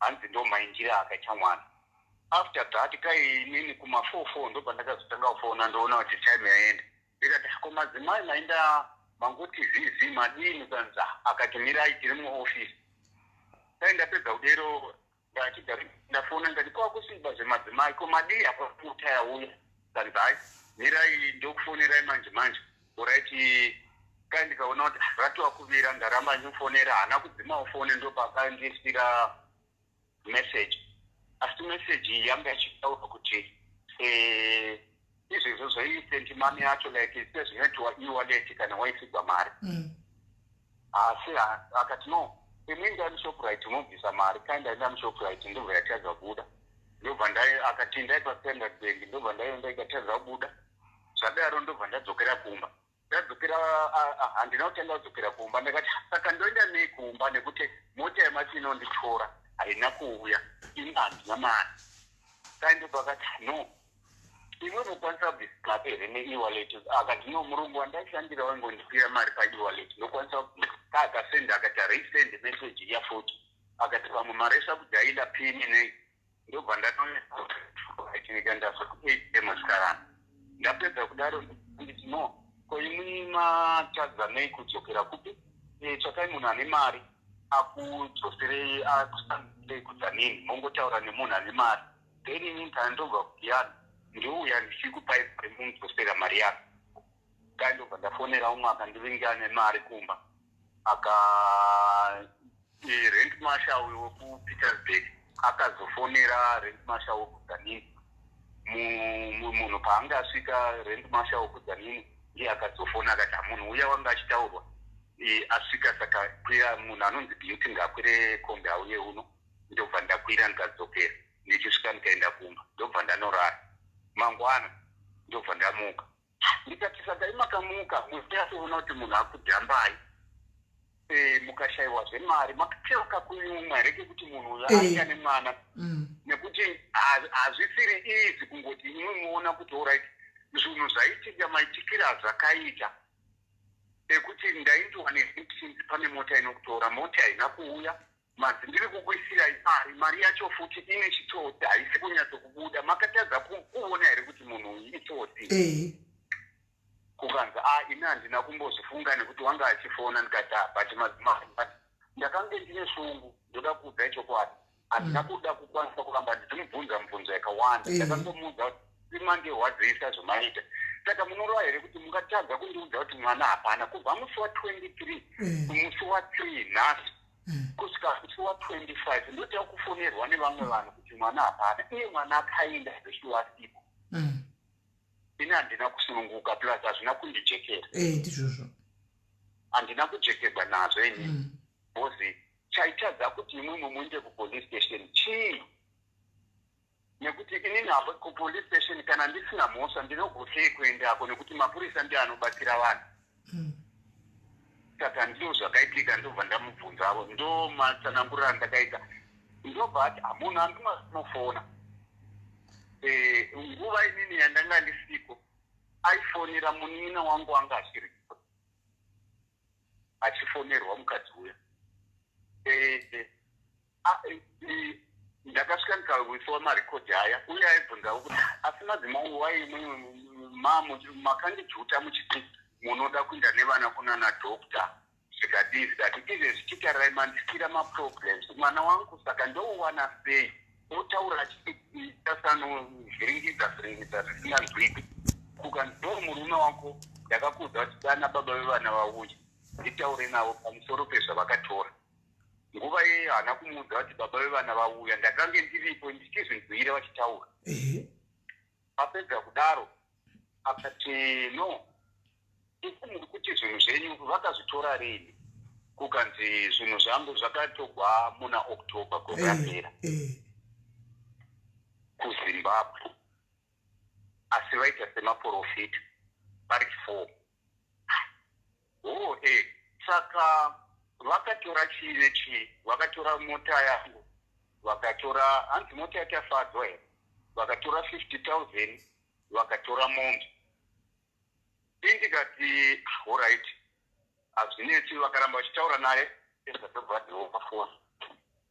Hanzi ndo maindira akaita mwana. After that, kai inini kuma 4 4 ndobva ndakazotanga kufona, ndoona kuti time yaenda. Ndikati, "Ko madzimai, maenda mangoti zizi, madini?" Kanza akati, "Mirai, tiri muofisi." Dai ndapedza kudero, ndachigara ndafona, ndikati, "Kwakusiba zvemadzimai, ko madii apa, mota yauya?" Kanzi, "Hai, mirai, ndokufonerai manje manje." Alright. Kai ndikaona kuti ratova kuvira, ndaramba ndimufonera, haana kudzimawo foni. Ndopakandisira message, asi message iyi yanga ichitaura kuti izvezvo zveinstant money yacho, like sezvinoitwa e-wallet kana waisigwa mari. Asi akati, "No, imwe ndai muShoprite unobvisa mari." Kai ndaenda muShoprite, ndobva yatadza kubuda. Ndobva ndai, akati ndai paStandard Bank, ndobva ndaenda, ikatadza kubuda. Zvadaro ndobva ndadzokera kumba. Ndadzokera, handina kutanga kudzokera kumba. Ndakati, "Saka ndoenda nei kumba, nekuti mota yamati inonditora haina kuuya, ini handina mari?" Kai ndobva akati, "No, iwe unokwanisa kubvisa mari here ne-ewallet?" Akati, "No, murungu wandaishandira waingondipira mari paewallet, ndokwanisa." Ka akasenda, akati resend message iya futi, akati pamwe maresva kudialer PIN nei. Ndobva ndatoikaenda kuATM sikarana. Ndapedza kudaro, nditi, "No, ko imwi matadza nei kudzokera kupi? Tsvakai munhu ane mari akudzoserei, akusandei kudzanini, mongotaura nemunhu ane mari, then inini kana ndobva kuGiyani ndouya ndichikupai mari, munodzosera mari yako." Kai ndobva ndafonera umwe akandivinga ane mari kumba. Rent marshal uyo wekuPetersburg akazofonera rent marshal wekuTzaneen. Munhu paanga asvika, rent marshal wekuTzaneen ndiye akazofona akati, "Munhu uya wanga achitaurwa asvika, saka kwira, munhu anonzi Beauty ngaakwire kombi auye uno." Ndobva ndakwira, ndikadzokera. Ndichisvika, ndikaenda kumba, ndobva ndanorara. Mangwana ndobva ndamuka, ndikati, "Saka imakamuka muchatoona kuti munhu akudhambai, mukashayiwa zvemari, makateuka kunyumwa here kekuti munhu uyu aita nemwana?" Nekuti hazvisiri easy kungoti imwe muona kuti alright, zvinhu zvaitika maitikiro azvakaita, ekuti ndaindiwa nechinzi pane mota inokutora, mota haina kuuya, manzi ndiri kukuisirai mari, mari yacho futi ine chitsotsi, haisi kunyatsokubuda. Makatadza kuona here kuti munhu uyu itsotsi? Kukanzi, "A, ini handina kumbozvifunga nekuti wanga achifona." Ndikati, "Ah, but madzimai, but ndakange ndine shungu, ndoda kuudza chokwadi, handina kuda kukwanisa kuramba ndichimubvunza mibvunzo yakawanda." Ndakangomuudza kuti imandirwadzisa zvomaita, saka munoreva here kuti mungatadza kundiudza kuti mwana hapana kubva musi wa23, musi wa3 nhasi, kusvika musi wa25 ndotya kufonerwa nevamwe vanhu kuti mwana hapana, iye mwana akaenda zveshuwa asipo? Ini handina kusununguka, plus hazvina kundijekera. Ndizvozvo. Handina kujekerwa nazvo inini, because chaitadza kuti imwimwe muende kupolice station chii? Nekuti inini hapo kupolice station, kana ndisina mhosva, ndinogotei kuendako? Nekuti mapurisa ndiye anobatsira vanhu. Saka ndo zvakaitika. Ndobva ndamubvunzavo, ndo matsananguriro andakaita. Ndobva ati hamunhu andinofona. Nguva inini yandanga ndisiko, aifonera munin'ina wangu anga achiripo, achifonerwa mukadzi uya. Ndakasvika ndikawiswa marekodhi aya, uye aibvunzawo kuti, "Asi madzimai, waimwe makandijuta muchiti munoda kuenda nevana kunana doctor, zvikadii zvikati izvezvi chitarirai, mandisira maproblems, mwana wangu saka ndouwana sei?" Otaura achiitasanovhiringidza vhiringidza zvisinganzwiki. Kuka ndo murume wako ndakakuudza kuti dana baba vevana vauye nditaure navo pamusoro pezvavakatora. Nguva iyeyo haana kumuudza kuti baba vevana vauya. Ndakange ndiripo ndichizvinzwira vachitaura. Apedza kudaro akati, "No, isi muri kuti zvinhu zvenyu vakazvitora rini?" Kukanzi, "Zvinhu zvangu zvakatogwa muna October gore rapera kuZimbabwe, asi vaita semaprofita vari four." Oh, saka vakatora chii nechii? Vakatora mota yangu, vakatora, hanzi mota yatafadzwa here, vakatora 50 000, vakatora mombe. Indikati, "Alright, hazvinetsi." Vakaramba vachitaura naye, zvatobva foni.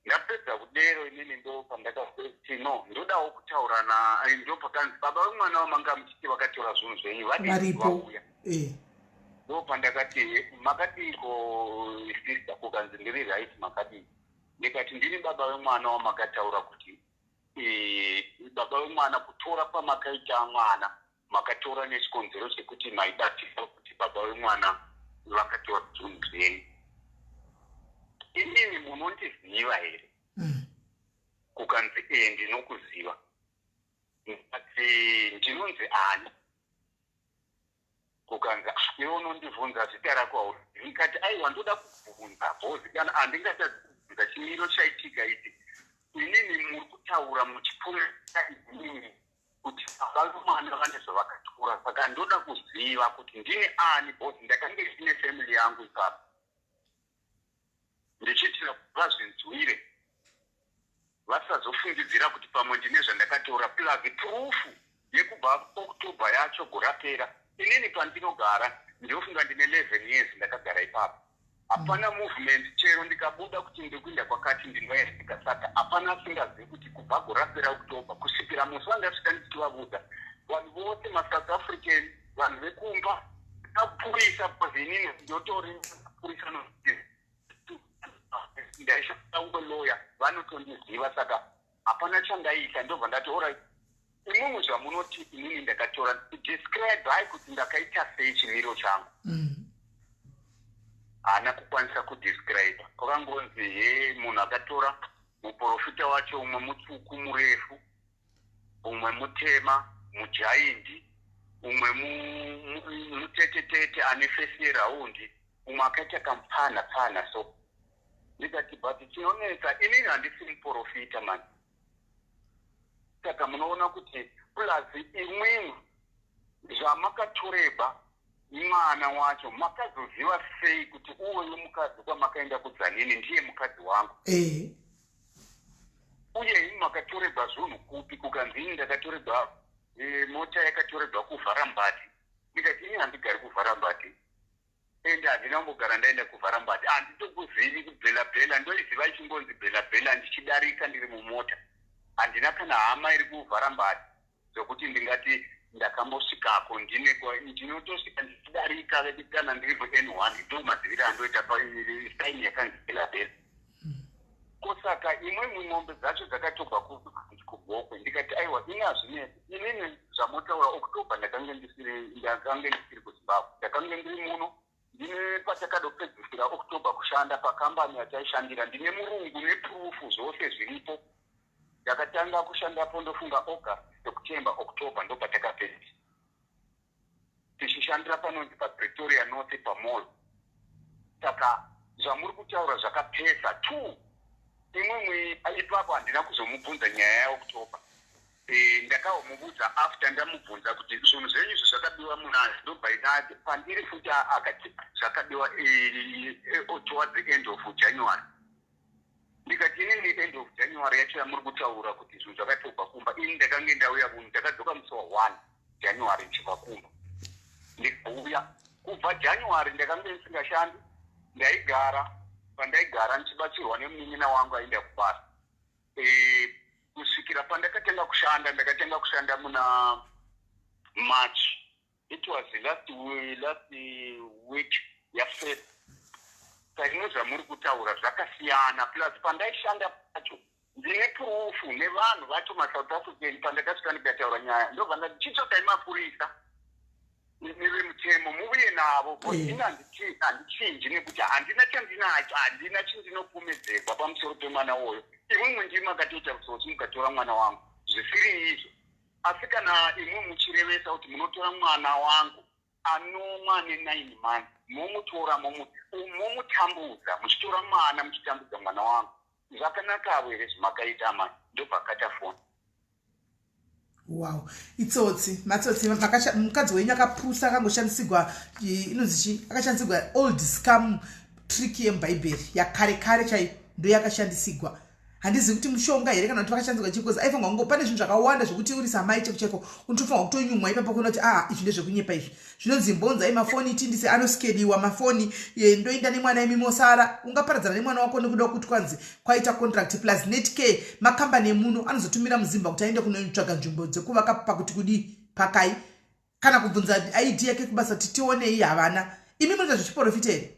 Ndapedza kudero, inini ndo pandakati, "No, ndodawo kutaura na." Ndo pakanzi, "Baba vemwana wamanga muchiti vakatora zvinhu zvenyu varipo." Vauya. Ndo pandakati, "Makadiko, sister?" Kukanzi, "Ndiri right, makadii?" Ndikati, "Ndini baba vemwana wamakataura kuti baba vemwana. Kutora kwamakaita mwana, makatora nechikonzero chekuti maibatira kuti baba vemwana vakatora zvinhu zvenyu. Inini munondiziva here?" Kukanzi, "E, ndinokuziva." Ndikati, "Ndinonzi ani?" Kukanzi, "Ah, iwe unondibvunza zita rako hauzivi." Ndikati, "Aiwa, ndoda kubvunza because kana handingatadzi kubvunza chimiro chaitika ichi. Inini muri kutaura muchipomera inini kuti baba vemwana vane zvavakatora, saka ndoda kuziva kuti ndini ani, because ndakange ndine family yangu ipapo, ndichiitira kuti vazvinzwire, vasazofungidzira kuti pamwe ndine zvandakatora. Plus proof yekubva October yacho gore rapera. Inini pandinogara, ndinofunga ndine 11 years ndakagara ipapo, hapana movement. Chero ndikabuda kuti ndikuenda kwakati, ndinoendeka. Saka hapana asingazivi kuti kubva gore rapera October kusvikira musi wandasvika ndichivabudza, vanhu vose, maSouth African, vanhu vekumba, apurisa, because inini ndotori purisa, ndaishanda umwe lawyer, vanotondiziva, saka hapana chandaita." Ndobva ndati, "Alright, imwimwe zvamunoti inini ndakatora, describe hai kuti ndakaita sei chimiro changu." Haana kukwanisa kudescribe. Kwakangonzi he munhu akatora muprofita wacho, umwe mutsvuku murefu, umwe mutema mujaindi, umwe mutetetete ane face yeraundi, umwe akaita kamupfana pfana. So ndikati, but chinonetsa, inini handisi muprofita mani. Saka munoona kuti plus imwimwi zvamakatoreba mwana wacho, makazoziva sei kuti uwoyo mukadzi kwamakaenda kuDzanini ndiye mukadzi wangu? Uye imi makatorebwa zvinhu kupi? Kukanzi ini ndakatorebwa, mota yakatorebwa kuVharambati. Ndikati ini handigari kuVharambati, ende handina kumbogara ndaenda kuVharambati, handitokuzivi. KuBela-Bela ndoiziva ichingonzi Bela-Bela ndichidarika ndiri mumota. Handina kana hama iri kuVharambati zvokuti ndingati ndakambosvikako. Ndine ndinotosvika ndichidarika kana ndiri muN1, ndo madziviro andoita pasaini yakanzi Bela-Bela. Kosaka imwe mombe dzacho dzakatobva kuGokwe. Ndikati aiwa, ini hazvinetsi. Inini zvamotaura October ndakange ndisiri kuZimbabwe, ndakange ndiri muno. Ndine patakadopedzisira October kushanda pakambani yataishandira. Ndine murungu neproof, zvose zviripo. Ndakatanga kushandapo ndofunga August, September, October, ndopatakapedzisa tichishandira panonzi paPretoria North pamall. Saka zvamuri kutaura zvakapesa two. Imwimwi ipapo handina kuzomubvunza nyaya yaOctober. Ndakaomubudza after ndamubvunza kuti zvinhu zvenyu izvi zvakabiwa munayo. Ndobva pandiri futi akati zvakabiwa towards the end of January. Ndikati inini end of January yacho yamuri kutaura kuti zvinhu zvakatobva kumba, ini ndakange ndauya kuno, ndakadzoka musi wa1 January ndichibva kumba. Ndikauya kubva January ndakange ndisingashandi, ndaigara pandaigara ndichibatsirwa nemunin'ina wangu aenda kubasa, kusvikira pandakatanga kushanda. Ndakatanga kushanda muna March. It was last week yaFeb. Saimwe zvamuri kutaura zvakasiyana. Plus pandaishanda pacho ndine proof nevanhu vacho maSouth African. Pandakasvika ndikataura nyaya, ndobva ndati chitsvakai mapurisa nevemutemo muvuye navo. Ini handichinji nekuti handina chandinacho, handina chindinopomedzerwa pamusoro pemwana woyo. Imwimwe ndimi makatoita utsotsi mukatora mwana wangu zvisiri izvo. Asi kana imwe muchirevesa kuti munotora mwana wangu anomwa ne9 months, momutora, momutambudza, muchitora mwana, muchitambudza mwana wangu, zvakanakavo here zvimakaita mani? Ndobva kata foni. Wow, itsotsi, matsotsi. Mukadzi wenyu akapusa, akangoshandisigwa inonzi chi, akashandisigwa old scam trick yemubhaibheri yakare kare chaiyo, ndo yakashandisigwa. Handizivi kuti mushonga here kana kuti vakashandiswa chii, because aifanirwa kungo pane zvinhu zvakawanda zvekuti uri samai cheko cheko unotofanirwa kutonyumwa ipapo kuona kuti ah, izvi ndezvekunyepa izvi. Zvinonzi mbonzai mafoni tindise anoskediwa mafoni, ndoenda nemwana, imi mosara. Ungaparadzana nemwana wako nekuda kuti kwanzi kwaita contract? Plus Netcare, makambani emuno anozotumira muZimba kuti aende kunotsvaga nzvimbo dzekuvaka pakuti kudii pakai, kana kubvunza ID yake kubasa kuti tionei, havana. Imi munoita zvechiprofita here?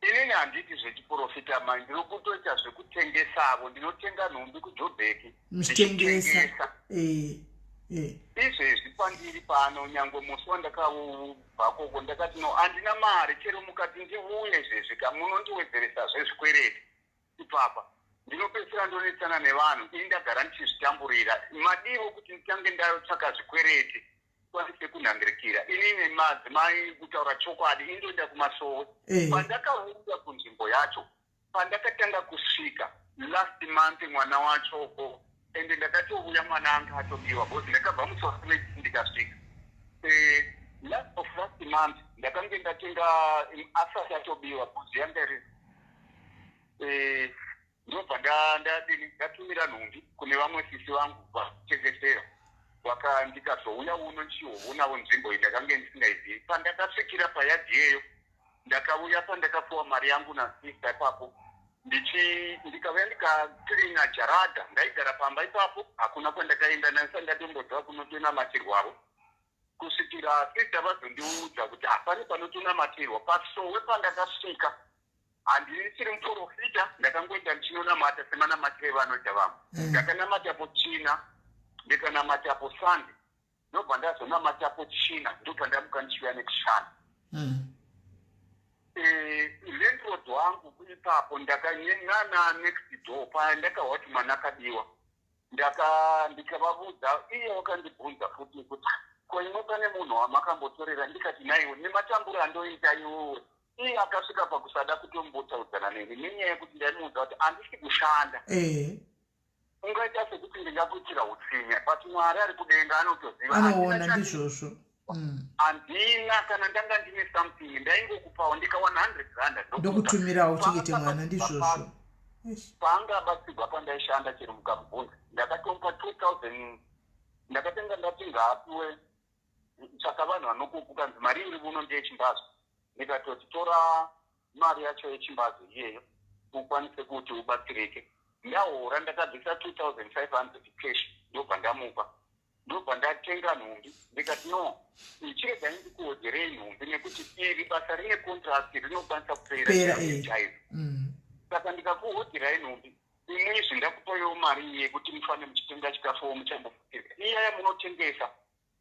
Inini handiti zvechiprofita mai, ndiri kutoita zvekutengesavo. Ndinotenga nhumbi kuJobheki. Muchitengesa. Izvezvi pandiri pano, nyange musi wandakabva koko ndakati no, handina mari. Chero mukati ndiuye izvezvi ka, munondiwedzeresazve zvikwereti ipapa, ndinopedzisira ndonetsana nevanhu. Ini ndagara ndichizvitamburira madivo kuti nditange ndatsvaka zvikwereti kwanise kunhangirikira. Inini madzimai, kutaura chokwadi, indoenda kumasowe. Pandakauya kunzvimbo yacho, pandakatanga kusvika last month, mwana wacho, ende ndakatouya mwana anga atobiwa, because ndakabva musi wa ndikasvika last of last month, ndakange ndatenga asati atobiwa, because yanga iri ndobva ndadini, ndatumira nhumbi kune vamwe sisi vangu vatengesera. Ndikazouya uno ndichionawo nzvimbo iyi, ndakange ndisingaizivi. Pandakasvikira payadhi iyeyo, ndakauya pandakapuwa mari yangu nasista ipapo, ndikauya ndikaklina jaradha. Ndaigara pamba ipapo, hakuna kwandakaenda. Ndandisati ndatombodzoka kunotonamatirwavo kusvikira sista vazondiudza kuti hapane panotonamatirwa pasowe. Pandakasvika, handisiri muprofita, ndakangoenda ndichinonamata semanamatiro evanoita vamwe. Ndakanamatapo China, ndikanamatapo Sunday, ndobva ndazonamatapo China, ndobva ndamuka ndichiuya neChishanu. Eh, landlord wangu ipapo ndakanana next door paya ndakahwa kuti mwana akabiwa ndaka ndikavavudza iye wakandibvunza futi kuti ko imwe pane munhu wamakambotorera ndikati naiwe nematamburo andoita iwowe iye akasvika pakusada kutombotaudzana neni nenyaya yekuti ndaimuudza kuti handisi kushanda eh. Ungaita sekuti ndingakuitira utsinye but Mwari ari kudenga anotoziva. Anoona ndizvozvo. Mm. Handina kana ndanga ndine something ndaingokupawo ndikawana 100 rand ndokutumirawo uchengete mwana ndizvozvo. Paanga abatsirwa pandaishanda chero mukamubvunza ndakatomupa 2000 ndakatenga ndati ngaapiwe tsvaka vanhu vanokuku kanzi mari iri muno ndeyechimbazo ndikatoti tora mari yacho yechimbazo iyeyo ukwanise kuti ubatsirike ndahora ndakabvisa 2500 cash ndobva ndamupa ndobva ndatenga nhumbi ndikati no chiregai ndikuoderei nhumbi nekuti iri basa rine contract rinokwanisa kupera eh. chaizvo mm. saka ndikakuhodherai nhumbi imwe izvi ndakupaiwo mari yekuti mufane muchitenga chikafuwo muchambofukira iya yamunotengesa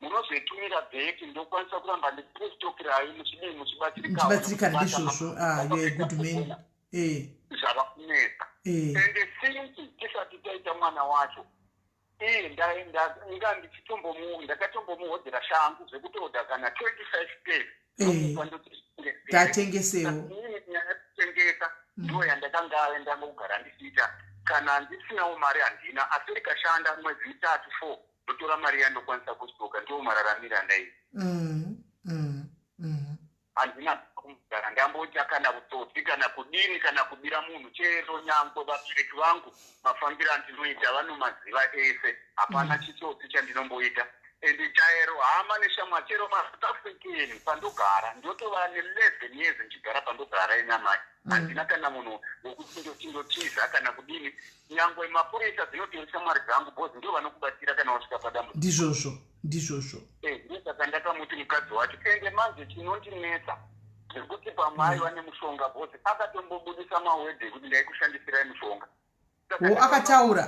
munozoitumira back ndokwanisa kuramba ndichikustokirai muchidii muchibatsirikana ndizvozvo ah, you are a good man eh. zvava kunetsa eh. ende since tisati taita mwana wacho iye inga ndichitombomu ndakatombomuhodhera shangu zvekutohodha kana 25 pairs eh. tatengesewo nyaya yekutengesa ndiyo yandakanga ndangogara ndichiita kana ndisinawo mari handina asi ndikashanda mwedzi mitatu four ndotora mari yandokwanisa kustoka ndiwo mararamiro andaiita mm, mm, mm. Handina kumbogara ndamboita kana utsotsi kana kudini kana kubira munhu chero nyangwe vabereki vangu mafambiro andinoita vanomaziva ese hapana mm. chitsotsi chandinomboita and chaero hama neshamwa chero masouth african pandogara ndotova ne11 years ndichigara pandogara inyamai mm. handina kana munhu wekuti ndoti ndotiza kana kudini nyangwe mapurisa dzinotori shamwari dzangu bcause ndo vanokubatsira kana wasvika padambudziko ndizvozvo ndizvozvo eh, ndosaka ndakamuti mukadzi wacho ende manje chinondinetsa zvekuti pamwe aiva nemushonga bcause akatombobudisa mawedhi ekuti ndaikushandisirai mushonga wo akataura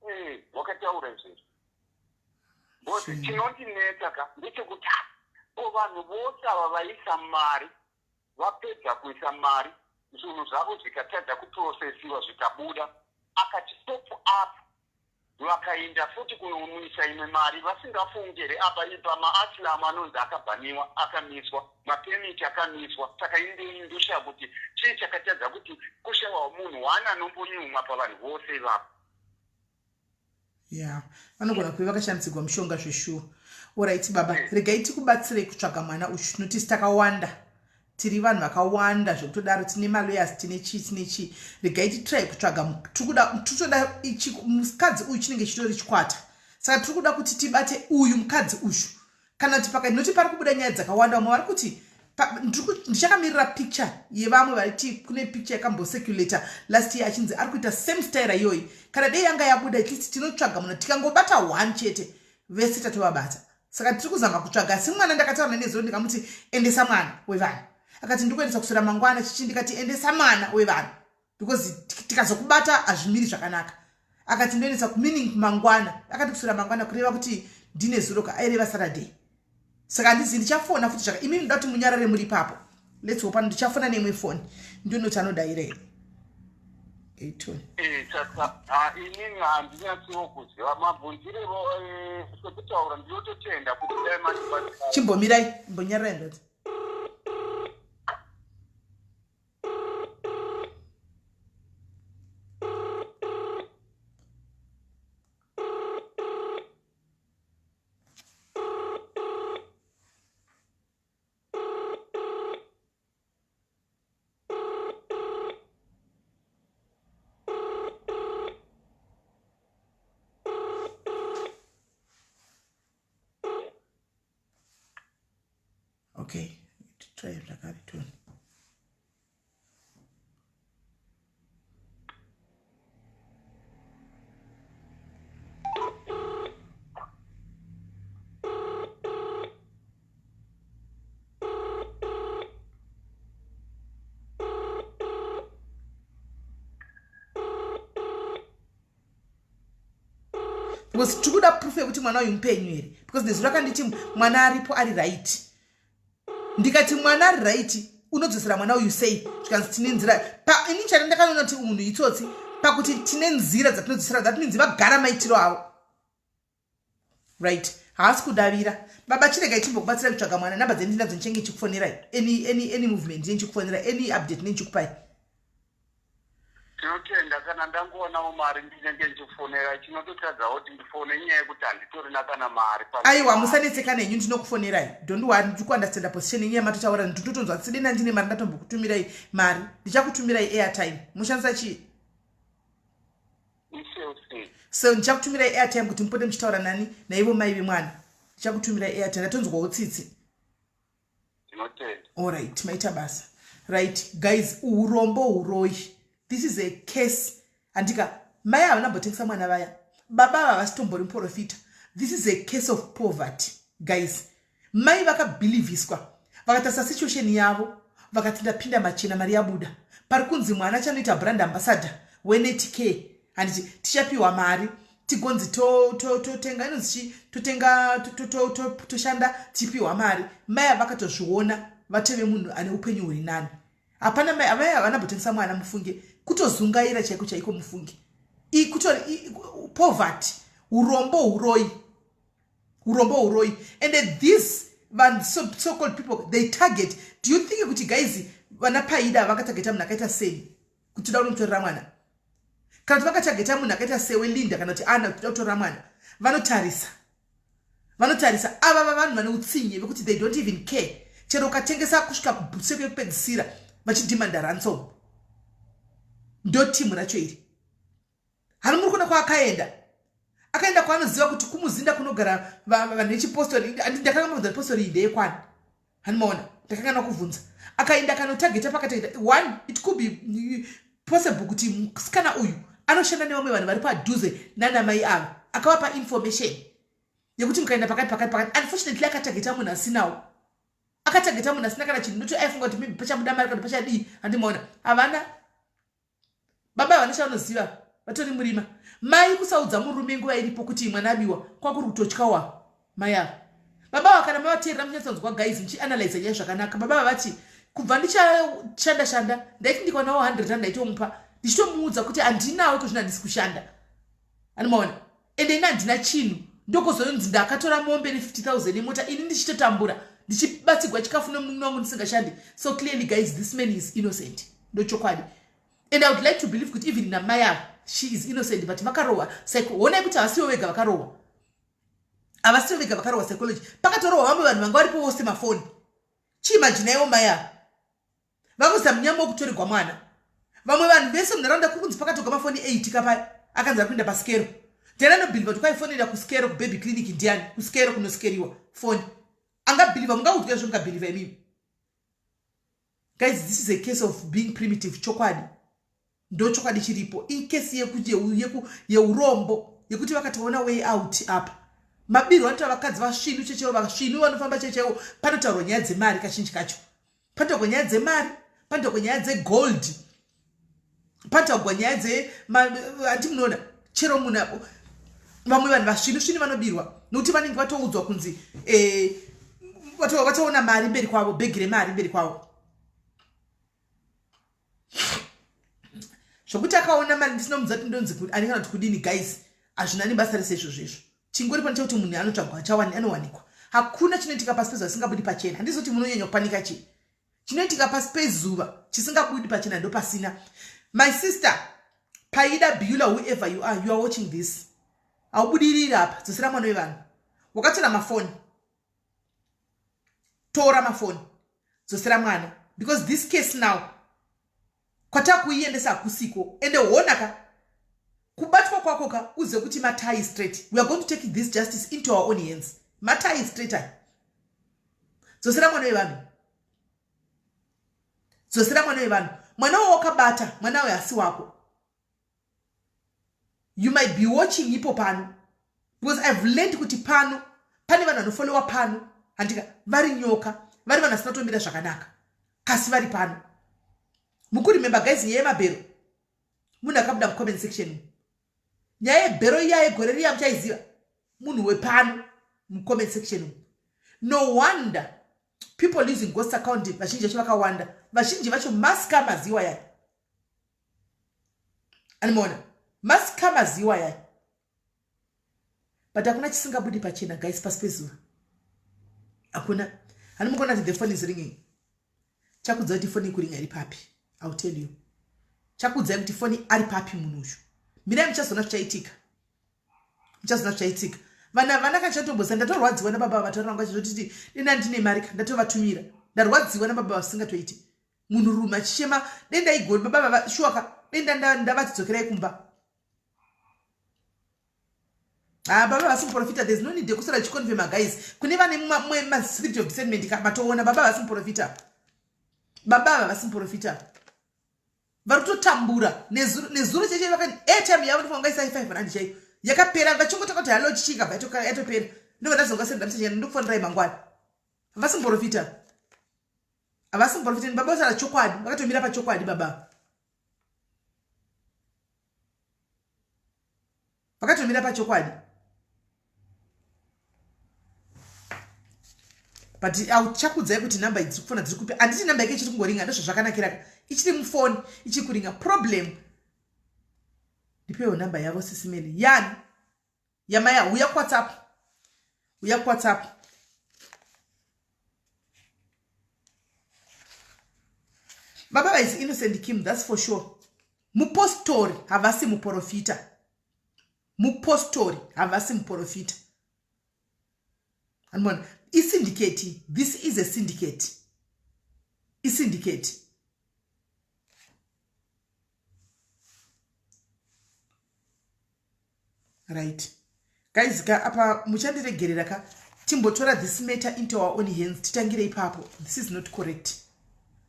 eh, wakataura izvezvo bcause chinondinetsa ka ndechekuti ko vanhu vose ava vaisa mari Vapedza kuisa mari zvinhu zvavo zvikatadza kuprocessiwa zvikabuda akati stop up vakainda futi kunomuisa imwe mari vasingafungi here apa ipa maasylum anonzi akabhaniwa akamiswa mapermit akamiswa saka indei ndoshaya kuti chii chakatadza kuti kushaiwa munhu one anombonyumwa pavanhu vose ivapo ya vanogona kuve vakashandisirwa mushonga zveshuwa orit baba hmm. regai tikubatsirei kutsvaga mwana uyu tinotisi takawanda tiri vanhu vakawanda zvekutodaro tine maloyers tine chii tine chii regai titry kutsvaga tikuda mukadzi uyu chinenge chitori chikwata saka tiri kuda kuti tibate uyu mukadzi uyu kana kuti pakati noti pari kubuda nyaya dzakawanda vamwe vari kuti ndichakamirira picture yevamwe vaiti kune picture yakambocirculator last year achinzi ari kuita same style iyoyi kana dei yanga yabuda at least tinotsvaga munhu tikangobata one chete vese tatovabata saka tiri kuzama kutsvaga asi mwana ndakataura nezuro ndikamuti endesa mwana wevanhu akati ndikuendesa kuswera mangwana chichi ndikati endesa mwana wevanhu because tikazokubata hazvimiri zvakanaka akati ndoendesa kumeaning mangwana akati kuswera mangwana kureva kuti ndine zuro ka aireva saturday saka handizi ndichafona futi zvaka imimi ndoda kuti munyarare muri ipapo lets hope ndichafona neimwe foni ndionoti anodaira here eiton eh, saka inini handinyatsowo kuziva mabvunzirevo eh, sekutaura ndinototenda kuti dai matibatsira chimbomirai mbonyararai ndoti okay try zvakare tone because tiri kuda proof yekuti mwana uyu mupenyu here because nezuro akanditi mwana aripo ari right ndikati mwana ari right Unodzosera mwana uyu sei? Zvikanzi tine nzira. Ini chati ndakanoona kuti munhu itsotsi pakuti tine nzira dzatinodzosera, that means vagara maitiro avo, right? Haasi kudavira. Baba, chiregai timbokubatsira kutsvaga mwana. Namba dzendinadzo ndichange chikufonerai any movement, ndichikufonera any update, nendichikupai. Tinotenda. Kana ndangoonawo mari, ndinenge ndichifonera. Chinototadzawo kuti ndifone inyaya yekuti handitorina kana mari. Aiwa, musanetseka nenyu, ndinokufonerai, don't worry. Ndiri kuunderstanda position yenyu yamatotaura. Ndinotonzwa sidena ndine mari, ndatombokutumirai mari. Ndichakutumirai airtime. Mushandisa chii? Cell C. So ndichakutumirai airtime kuti mupote muchitaura nani, naivo mai vemwana. Ndichakutumirai airtime, ndatonzwawo tsitsi. Tinotenda. Allright, maita basa. Right guys, urombo uroyi. This is a case, handika? Mai havana mbotengesa mwana vaya, baba ava vasitombori muprofita. This is a case of poverty, guys. Mai vakabhilivhiswa, vakatarisa situation yavo, vakati ndapinda machena, mari yabuda. Pari kunzi mwana chanoita brand ambassador weNetk, handiti? Tichapiwa mari, tigonzi totenga inonzi chi, totenga, toshanda, tichipiwa mari. Mai ava vakatozviona, vatove munhu ane upenyu huri nani. Hapana, mai avai havana mbotengesa mwana, mufunge. Kutozungaira chaiko chaiko, mufunge. Kutori poverty, urombo uroyi, urombo uroyi. And this vanhu, so called people, they target. Do you think kuti, guys, vana Paida vakatageta munhu akaita sei kuti toda kunomutorera mwana? Kana kuti vakatageta munhu akaita sewe, Linda, kana kuti Ana, kuti toda kutorera mwana? Vanotarisa, vanotarisa. Ava vavanhu vane utsinye vekuti they don't even care chero ukatengesa kusvika kubhutsu yekupedzisira, vachidhimanda ransom. Ndo timu racho iri. Hani muri kuona kwaakaenda? Akaenda kwaanoziva kuti kumuzinda kunogara vanhu vechipostori. Ndakanga mabvunza postori iyi ndeyekwani, hani maona? Ndakangana kuvhunza. Akaenda akanotageta pakatageta one. It could be possible kuti musikana uyu anoshanda nevamwe vanhu vari padhuze nanamai ava, akavapa information yekuti mukaenda pakati pakati pakati. Unfortunately, akatageta munhu asinawo, akatageta munhu asina kana chinhu. Noti aifunga kuti maybe pachabuda mari kana pachadii. Handimaona, havana baba, havana chavanoziva, vatori murima. Mai kusaudza murume nguva iripo kuti mwana abiwa kwakuri kutotyawa mai ava. Baba ava, kana mavateerera, muchinyatsonzwa guys, muchianalyza nyaya zvakanaka, baba ava vati kubva ndichashanda shanda, ndaiti ndikawanawo 100 rand ndaitomupa, ndichitomuudza kuti handinawo ikozvino, handisi kushanda. Anomaona? Ende ini handina chinhu. Ndokozonzi ndakatora mombe ne50 000 nemota, ini ndichitotambura, ndichibatsigwa chikafu nomunun'una wangu, ndisingashandi. So clearly, guys, this man is innocent, ndochokwadi. And I would like to believe kuti even namai ava, she is innocent, but vakarohwa. Honai kuti havasivo vega vakarohwa, havasivo vega vakarohwa psychology. Pakatorohwa vamwe vanhu vanga varipo vose mafoni. Chiimajinaiwo mai ava vakuza munyama wekutorerwa mwana. Vamwe vanhu vese munharaunda, kuri kunzi pakatogwa mafoni 8 kapaya akanzi ari kuenda pasikero. Ndiani anobhilivha kuti kwaifonera kusikero, kubaby clinic? Ndiani kusikero kunosikeriwa foni angabhilivha? Mungaudzwa izvo, mungabhilivha imimi? Guys, this is a case of being primitive. Chokwadi, ndo chokwadi chiripo. Ikesi yeurombo yekuti vakatoona way out apa. Mabirwo anoita vakadzi vasvinu checheo, vasvinu vanofamba checheo. Panotaurwa nyaya dzemari kazhinji kacho, panotaurwa nyaya dzemari, panotaurwa nyaya dzegold, panotaurwa nyaya dze, handi munoona? Chero munhu, vamwe vanhu vasvinu svinu vanobirwa nokuti vanenge vatoudzwa kunzi vatoona mari mberi kwavo, bhegi remari mberi kwavo. Zvokuti akaona mari, ndisina mudza kuti ndonzi ani kana kuti kudini. Guys, hazvina nebasa rese izvozvo. Izvo chingori pane chekuti munhu anotsvagwa, anowanikwa. Hakuna chinoitika pasi pezuva chisingabudi pachena. Handizoti munonyanya kupanika. Chii chinoitika pasi pezuva chisingabudi pachena? Ndo pasina. My sister Paida Bula, whoever you are, you are watching this, haubudiriri apa. Dzosera mwana wevanhu. Wakatora mafoni, tora mafoni, dzosera mwana, because this case now kwatakuiendesa hakusiko. Ende hona ka, kubatwa kwako ka, uzive kuti matai straight. We are going to take this justice into our own hands. Matai straight ai. Dzosera mwana wevanhu, dzosera mwana wevanhu. Mwana wawakabata, mwana uyo hasi wako. You might be watching ipo pano, because I've learned kuti pano pane vanhu vanofollowa pano, handika? Vari nyoka, vari vanhu vasina kutomira zvakanaka, kasi vari pano. Mukuremember, guys, nyaya yemabhero? Munhu akabuda mucomment section, nyaya yebhero iya yegore riya, muchaiziva. Munhu wepano mucomment section. No wonder. People using ghost account vazhinji vacho vakawanda, vazhinji vacho mascammers iwaya. Animona mascammers iwaya. But hakuna chisingabudi pachena guys pasi pezuva. Hakuna. Hanimukona kuti the phone is ringing. Chakudza kuti foni ikuringa iri papi. I'll tell you. Chakudzai kuti foni ari papi munhu uyu. Mirai muchazoona zvichaitika. Muchazoona zvichaitika. Vana vana kachatomboza ndatorwadziwa nababa vataura vangu vachizotiti denda ndine mari ka ndatovatumira. Ndarwadziwa nababa vasingatoiti. Munhu rume achichema denda igori baba vava shuwa ka denda ndavati dzokerai kumba. Ah, baba vasi muprofita there's no need yekusara chiconfirma guys kune vane maspirit of discernment ka matoona baba vasi muprofita baba ava vasi muprofita vari kutotambura nezuro chaicho vaka airtime yavo ndofanira kunga isai 5 rand chaiyo yakapera vachingotanga kuti hallo chichi ikabva yatopera ndobva ndazonga senda message ndokufonirai mangwana havasi muprofita havasi muprofita baba vasara chokwadi vakatomira pachokwadi baba vakatomira pachokwadi but auchakudzai kuti nhamba idzi kufona dziri kupi handiti nhamba yake ichiri kungoringa ndozvazvakanakira ichiri mufoni ichiri kuringa problem ndipewo nhamba yavo sisimeli yani yamaya huya kuwhatsapp huya kuwhatsapp baba vaizi innocent kim thats for sure mupostori havasi muporofita mupostori havasi muporofita anmona isyndicate this is a syndicate isyndicate Right. Guys ka apa muchandiregerera ka timbotora this matter into our own hands titangire ipapo. This is not correct.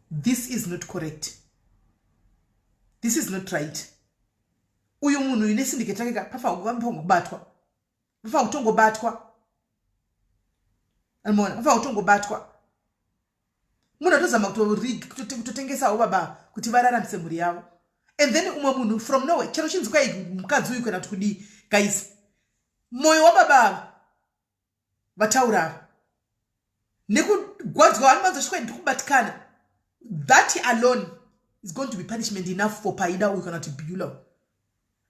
This is not correct. This is not right. Uyu munhu uyu nesyndicate rake ka pafanirwa kubatwa. Pafanirwa kutongobatwa. Anoona pafanirwa kutongobatwa. Munhu atozama kutotengesawo baba kuti vararamise mhuri yavo. And then umwe munhu from nowhere chero chinzi kwai mukadzi uyu kana kuti kudii guys moyo wababa ava vataura ava nekugwadzwa vanovanza svika ndikubatikana that alone is going to be punishment enough for paida uyu kana kuti beulah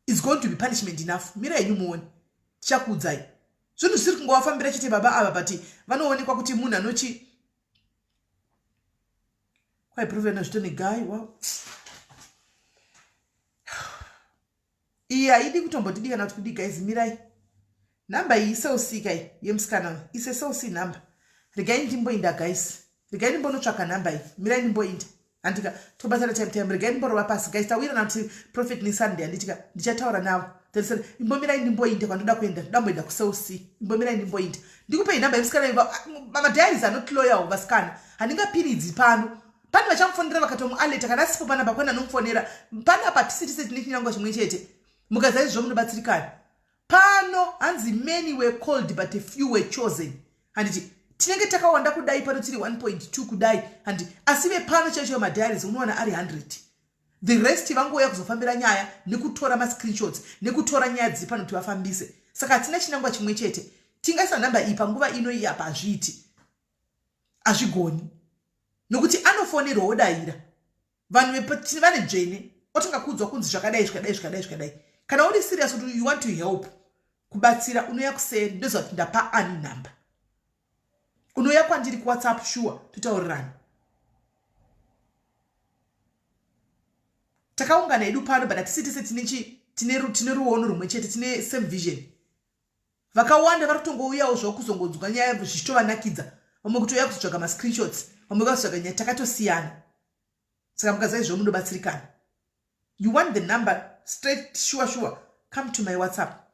is going to be punishment enough mira henyu muone tichakuudzai zvinhu zvisiri kungovafambira chete baba ava but vanoonekwa kuti munhu anochi kwai prove anozvito neguy wow iyi haidi kutombotidi kana kuti kudi guys mirai nhamba iyi iseusika iyi yemusikana uyu ise seusi nhamba regai ndimboinda guys regai ndimbonotsvaka nhamba iyi mirai ndimboinda handika tobatana time time regai ndimborova pasi guys tawirana kuti prophet nesunday handitika ndichataura navo tarisana imbomirai ndimboinda kwandoda kuenda ndoda mboenda kuseusi imbomirai ndimboinda ndikupei nhamba yemusikana iyi madiaries anot loyal vasikana handingapiridzi pano pane vachamufonera vakatomualeta kana asipo panapa kwena anomufonera panapa tisi tise tine chinangwa chimwe chete mukaziva izvozvo munobatsirikana pano hanzi many were called but a few were chosen handiti tinenge takawanda kudai pano tiri 1.2 kudai handi asi vepano chaicho madiaries unowana ari 100 the rest vangouya kuzofambira nyaya nekutora mascreenshots nekutora nyaya dziri pano kuti vafambise saka hatina chinangwa chimwe chete tingaisa nhamba iyi panguva ino iyi apa hazviiti hazvigoni nokuti anofonerwa odaira vanhu vane dzvene otanga kuudzwa kunzi zvakadai zvikadai zvikadai zvikadai kana uri serious kuti you want to help kubatsira unouya kuseri ndoziva kuti ndapa ani number unouya kwandiri kuwhatsapp sure totaurirana takaungana hedu pano but hatisi tese tine tine ruono rumwe chete tine same vision Vakawanda vari kutongouyawo zvavo kuzongonzwa nyaya zvichitovanakidza vamwe kutouya kuzotsvaga mascreenshots vamwe vazotsvaga nyaya takatosiyana saka mukaziva izvo munobatsirikana you want the number straight sure sure come to my whatsapp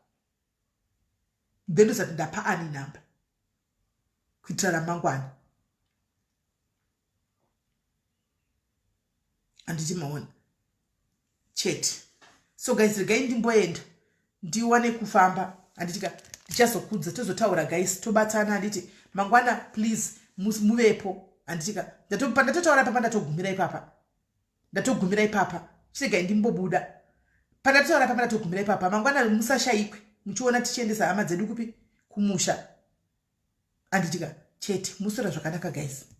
then ndozati ndapa ani number kuitira ramangwana handiti maona chete so guys regai ndimboenda ndiwane kufamba handiti ka ndichazokudza tozotaura guys tobatana handiti mangwana please muvepo handiti ka pandatotaura ipapa ndatogumira ipapa ndatogumira ipapa chiregai ndimbobuda pandatotaura ipapa ndatogumira ipapa mangwana musashaikwe muchiona tichiendesa hama dzedu kupi kumusha handiti ka chete muswera zvakanaka guys.